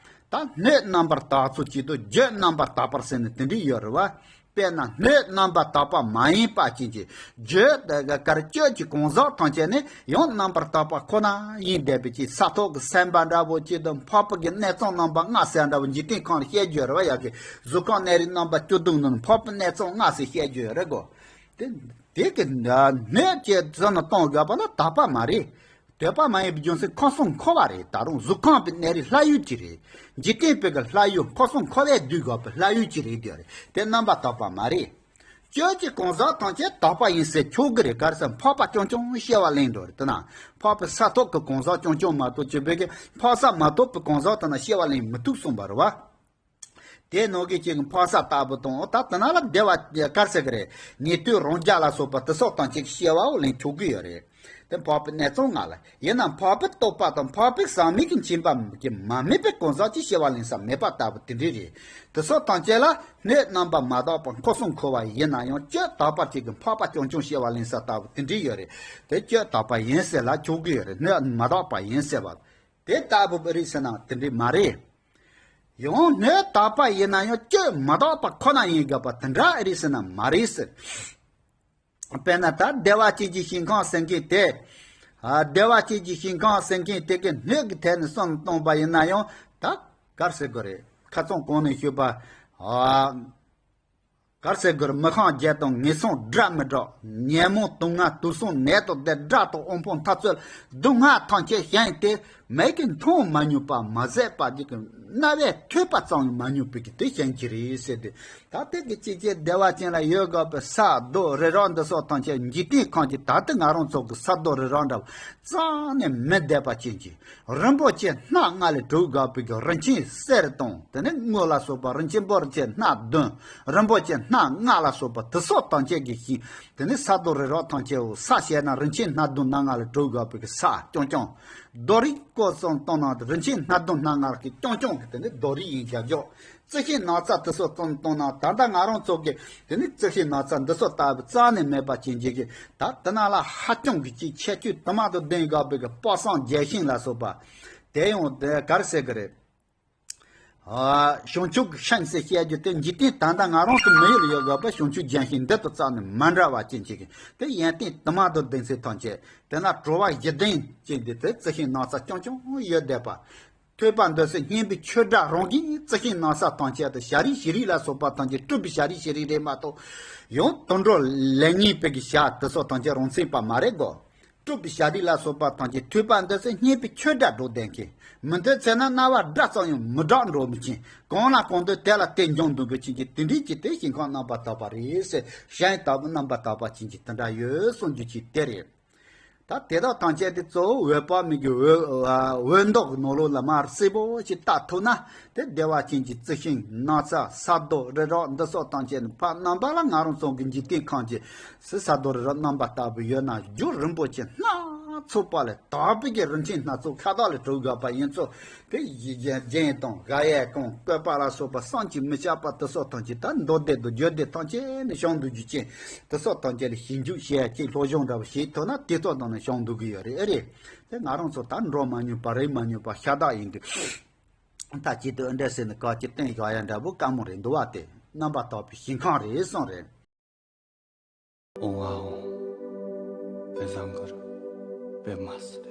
ད་སྣོད་རྣམ་པར་དག་ཚུལ་གཅིག་དང་། རྒྱུད་རྣམ་པར་དག་པར་ཟེར་ནས་དེ་འདྲས་ཡོད་རེད་བ། དཔེར་ན་སྣོད་རྣམ་པར་དག་པ་མ་ཡིན་པ་ཅན་གྱི་རྒྱུད་དེ་ག་གར་སྤྱོད་ཀྱི་གང་ཟག་ཐམས་ཅད་ནི་ཡང་རྣམ་པར་དག་པ་ཁོ་ན་ཡིན་བསྡད་པའི་ཅིག། ས་ཐོག་གི་སེམས་དཔའ་འདྲ་པོ་ཅིག་དང་། འཕགས་པའི་གི་གནས་ཚང་རྣམ་པ་ལྔ་ཟེར་འདྲ་པོ་འཇིག་རྟེན་ཁམས་ལ་བཤད་རྒྱུ་རེད་བ། ཡ་གི་གཟུགས་ཁམས་གནས་རིས་རྣམ་པ་བཅུ་བདུན་ནང་འཕགས་པའི་གནས་ཚང་ལྔ་ཟེར་བཤད་རྒྱུ་རེད་གོ། དེ་དེ་གི་སྣོད་ཅེས་ཟེར་ན་གཏོང་དགོས་པ་ལ་དག་པ་མ་རེད། དོད་པ་མ་ཡིན་པའི་རྒྱུ་མཚན་ཁམས་གསུམ་འཁོར་བ་རེད། ད་རུང་གཟུགས་ཁམས་པའི་གནས་རིས་ལྷ་ཡུལ་གཅིག་རེད། འཇིག་རྟེན་པའི་གི་ལྷ་ཡུལ། ཁམས་གསུམ་འཁོར་བས་བསྡུས་དགོས་པའི་ལྷ་ཡུལ་གཅིག་རེད། དེ་རེད། དེ་རྣམ་པར་དག་པ་མ་རེད། སྤྱོད་ཀྱི་གང་ཟག་ཐམས་ཅད་དག་པ་ཡིན་ཟེར་ཆོག་གི་རེད། ག་རེ་ཟེར་འཕགས་པ་རྐྱང་རྐྱང་སྐྱེ་བ་ལེན་འགྲོ་རེད། དེ་ན་འཕགས་པའི་ས་ཐོབ་ཀྱི་གང་ཟག་རྐྱང་རྐྱང་མ་གཏོགས་ཅིག་པའི་གི་འཕགས་ས་མ་ཐོབ་པའི་གང་ཟག་དེ་ན་སྐྱེ་བ་ལེན་མི་ཐུབ་གསུངས་པ་རེད་བ། དེ་ནང་གི་ཅིག་འཕགས་ས་ལྟ་བུ་དང་། ད་དེ་ན་ལ་བདེ་བ་ག་རེ་ཟེར་གི་རེད། ཉན་ཐོས་རང་རྒྱལ་ལ་སོགས་པ་དེ་སོགས་དང་ཅིག་སྐྱེ་བའོ་ལེན་ཆོག་གི་ཡོད་རེད། དེ་འཕགས་པའི་གནས་ཚང་ལྔ་ལ། ཡིན་ན་འཕགས་པའི་རྟོགས་པ་དང་འཕགས་པའི་ཟག་མེད་ཀྱི་མཁྱེན་པ་ཀྱི་མ་དམིགས་པའི་གང་ཟག་ཅིག་སྐྱེ་བ་ལེན་ས་མེད་པ་ལྟ་བུ་དེ་འདྲ་རེད། དེ་སོགས་ཐམས་ཅད་ལ་སྣོད་རྣམ་པར་མ་དག་པ་ཁམས་གསུམ་འཁོར་བ་ཡིན་ན་ཡང་། སྤྱོད་དག་པ་ཅིག་གི་འཕགས་པ་རྐྱང་རྐྱང་སྐྱེ་བ་ལེན་ས་ལྟ་བུ་དེ་འདྲ་ཡོད་རེད། དེ་སྤྱོད་དག་པ་ཡིན་ཟེར་ལ་ཆོག་གི་ཡོད་རེད། སྣོད་མ་དག་པ་ཡིན་ཟེར་བ་དེ་ལྟ་བུ་རེད་ཟེར་ན་དེ་འདྲ་མ་རེད། ཡང་སྣོད་དག་པ་ཡིན་ན་ཡང་སྤྱོད་མ་དག་པ་ཁོ་ན་ཡིན་དགོས་པ་དེ་འདྲ་རེད་ཟེར་ན་མ་རེད་ཟེར། དཔེར་ན་ད་བདེ་བ་ཅན་གྱི་ཞིང་ཁམས་ཟེར་མཁན་དེ། ཨ། བདེ་བ་ཅན་གྱི་ཞིང་ཁམས་ཟེར་མཁན་དེ་གི་སྣོད་ཀྱི་ཐད་ནས་བསམ་བློ་བཏང་བ་ཡིན་ན་ཡང་། ད་ག་རེ་ཟེར་དགོས་རེད། ཁ་སང་གོང་ནས་ཞུས་པ། ཨ། ག་རེ་ཟེར་དགོས་རེད། མི་ཤིང་བརྒྱད་དང་ངན་སོང་སྒྲ་མི་གྲགས། ཉོན་མོངས་དུག་ལྔ་དུག་གསུམ་ནད་དང་ལྡན། དགྲ་དང་དབུལ་ཕོངས་འཐབ་རྩོད་སྡུག་བསྔལ་ཐམས་ཅད་ཞིང་དེ། མིག་གིས་མཐོང་མ་མྱོང་བ་མ་ཟད་པ་ཅིག་གི་རྣ་བས་ཐོས་པ་ཙམ་ཡང་མ་མྱོང་བའི་གི་དེ་ཞིང་གཅིག་རེད་ཟེར་ཏེ། ད་དེ་གི་ཅིག་ཅིག་བདེ་བ་ཅན་ལ་ཡོད་དགོས་པའི་ས་རྡོ་རི་རབ་འདི་སོགས་ཐམས་ཅད་འཇིག་རྟེན་ཁམས་ཀྱི་ད་ལྟ་ང་རང་ཚོ་གི་ས་རྡོ་རི་རབ་འདྲ་བ་རྩ་ནས་མི་བདེ་བ་ཅན་གྱི་རིན་པོ་ཆེ་སྣ་ལྔ་ལས་གྲུབ་དགོས་པའི་གི་རིན་ཆེན་གསེར་དང་། དེ་ནས་དངུལ་ལ་སོགས་པ་རིན་ཆེན་འབོར་ཆེ་སྣ་བདུན། རིན་པོ་ཆེ་སྣ་ལྔ་ལ་སོགས་པ་དེ་སོགས་ཐམས་ཅད་ཀྱི་ཞིང་། དེ་ནས་ས་རྡོ་རི་རབ་ཐམས་ཅད་འོ་ས་བྱས་ན་རིན་ཆེན་སྣ་བདུན་སྣ་ལྔ་ལས་གྲུབ་དགོས་པའི་གི་ས་རྐྱང་རྐྱང་། རྡོ་རིགས་སྐོར་གསུམ་བཏང་ན་རིན་ཆེན་སྣ་བདུན་སྣ་ལྔ་གི་རྐྱང་རྐྱང་གི་དེ་ནི་རྡོ་རིགས་ཡིན་རྒྱབ་འཇོག། རྩི་ཤིང་ནགས་ཚལ་དེ་སོགས་གསུམ་བཏང་ན། ད་ལྟ་ང་རང་ཚོ་གི་དེ་ནི་རྩི་ཤིང་ནགས་ཚལ་འདི་སོགས་ལྟ་བུ་རྩ་ནས་མེད་པ་ཅན་གྱི་གི་ད་དེ་ན་ལ་ཧ་ཅང་གི་ཅིག་ཁྱད་ཆོས་དུ་མ་དང་ལྡན་དགོས་པའི་གི་དཔག་བསམ་རྒྱས་ཤིང་ལ་སོགས་པ། དེ་ཡང་དེ་ག་རེ་ཟེར་གི་རེད། ཨ། བྱང་ཆུབ་ཀྱི་ཤིང་ཟེར་བཤད་རྒྱུ་དེ་འཇིག་རྟེན་ད་ལྟ་ང་རང་ཚོ་མི་ཡུལ་ཡོད་དགོས་པ་བྱང་ཆུབ་ལྗོན་ཤིང་འདི་དང་རྩ་ནས་མ་འདྲ་བ་ཅན་གཅིག་གི་དེ་ཡོན་ཏན་དུ་མ་དང་ལྡན་ཚད་ཐམས་ཅད་དེ་ན་གྲོལ་བ་བཞི་ལྡན་ཅན་འདི་དེ་རྩི་ཤིང་ནགས་ཚལ་རྐྱང་རྐྱང་ཡོད་བསྡད་པ། ཐོས་པ་འདོད་སའི་སྙན་པའི་ཆོས་སྒྲ་རང་གིས་རྩི་ཤིང་ནགས་ཚལ་ཐམས་ཅད་དང་བྱ་རིགས་བྱི་རིལ་ལ་སོགས་པ་ཐམས་ཅད་སྤྲུལ་པའི་བྱ་རིགས་བྱི་རིལ་རེད་མ་གཏོགས། ཡང་དུད་འགྲོ་ལས་ངན་པའི་གི་བྱ་དེ་སོགས་ཐམས་ཅད་རང་མཚན་པ་མ་རེད་གོ། སྤྲུལ་པའི་བྱ་རིགས་ལ་སོགས་པ་ཐམས་ཅད་ཐོས་པ་འདོད་སའི་སྙན་པའི་ཆོས་སྒྲ་སྒྲོག་བསྡད་མཁན། མི་འདོད་ཚེ་ན་རྣ་བར་སྒྲ་ཙམ་ཡང་མི་གྲགས་འགྲོ་མི་ཆེན། གང་ལ་གང་འདོད་དེ་ལ་དེ་འབྱུང་འདུག་གི་ཆེན་གྱི་དེ་འདྲའི་ཅིག་དེ་ཞིང་ཁམས་རྣམ་པར་དག་པ་རེད་ཟེར། གཞན་ལྟ་བུ་རྣམ་པར་དག་པ་ཅན་གྱི་དེ་འདྲ་ཡོད་གསུང་རྒྱུ་ཅིག་དེ་རེད། ད་དེ་དག་ཐམས་ཅད་དེ་གཙོ་བོ་འོད་དཔག་མེད་ཀྱི་འོད་འོད་མདོག་གི་ནང་ལོགས་ལ་མར་གསལ་པོ་ཞིག་བལྟ་ཐུབ་ན། དེ་བདེ་བ་ཅན་གྱི་རྩི་ཤིང་ན་ཚ་ས་རྡོ་རི་རབ་འདི་སོགས་ཐམས་ཅད་ནི་ཕར་རྣམ་པ་ལ་ང་རང་ཚོ་གི་འཇིག་རྟེན་ཁམས་ཀྱི་སི་ས་རྡོ་རི་རབ་རྣམ་པ་ལྟ་བུ་ཡོད་ན། རྒྱུ་རིན་པོ་ཆེ་སྣ་ཚོགས་པ་ལས་དག་པའི་གི་རིན་ཆེན་སྣ་ཚོགས་ཤ་སྟག་ལས་གྲུབ་དགོས་པ་ཡིན་ཚུལ། དེ་ཡི་རྒྱན་དང་དབྱངས་ཀྱི་བཀོད་པ་ལ་སོགས་པ་བསམ་གྱིས་མི་ཁྱབ་པ་དེ་སོགས་ཐམས་ཅད། ད་མདོ་སྡེ་དང་རྒྱུད་སྡེ་ཐམས་ཅད་ནས་བྱང་སྡོད་རྒྱུ་ཅན་དེ་སོགས་ཐམས་ཅད་ལ་ཞིབ་འཇུག་བྱེད་ཡ་ཅིག་སློབ་སྦྱོང་འདྲ་བ་བྱེད་ཐུབ་ན། དེ་ཚོ་དང་ནི་བྱང་སྡོད་ཀྱི་ཡོད་རེད། ཨེ་རེད། དེ་ང་རང་ཚོ་ད་འགྲོ་མ་མྱོང་བ་རེད། མ་མྱོང་བ་ཤ་སྟག་ཡིན་དུས། ད་ཅི་སྟེ་འདྲ་ཟེར་ནས་ག་ཅི་བསྟན་བཞག་ཡ་འདྲ་པོ་དཀའ་མོ་རེད་འདུག་བ། དེ་རྣམ་པར་དག་པའི་ཞིང་ཁམས་རེད་གསུངས་རེད། ཨོང་ཨ་ཨོང་། དཔེ་བཟང་གུ་རུ་པདྨ་སིདྡྷི།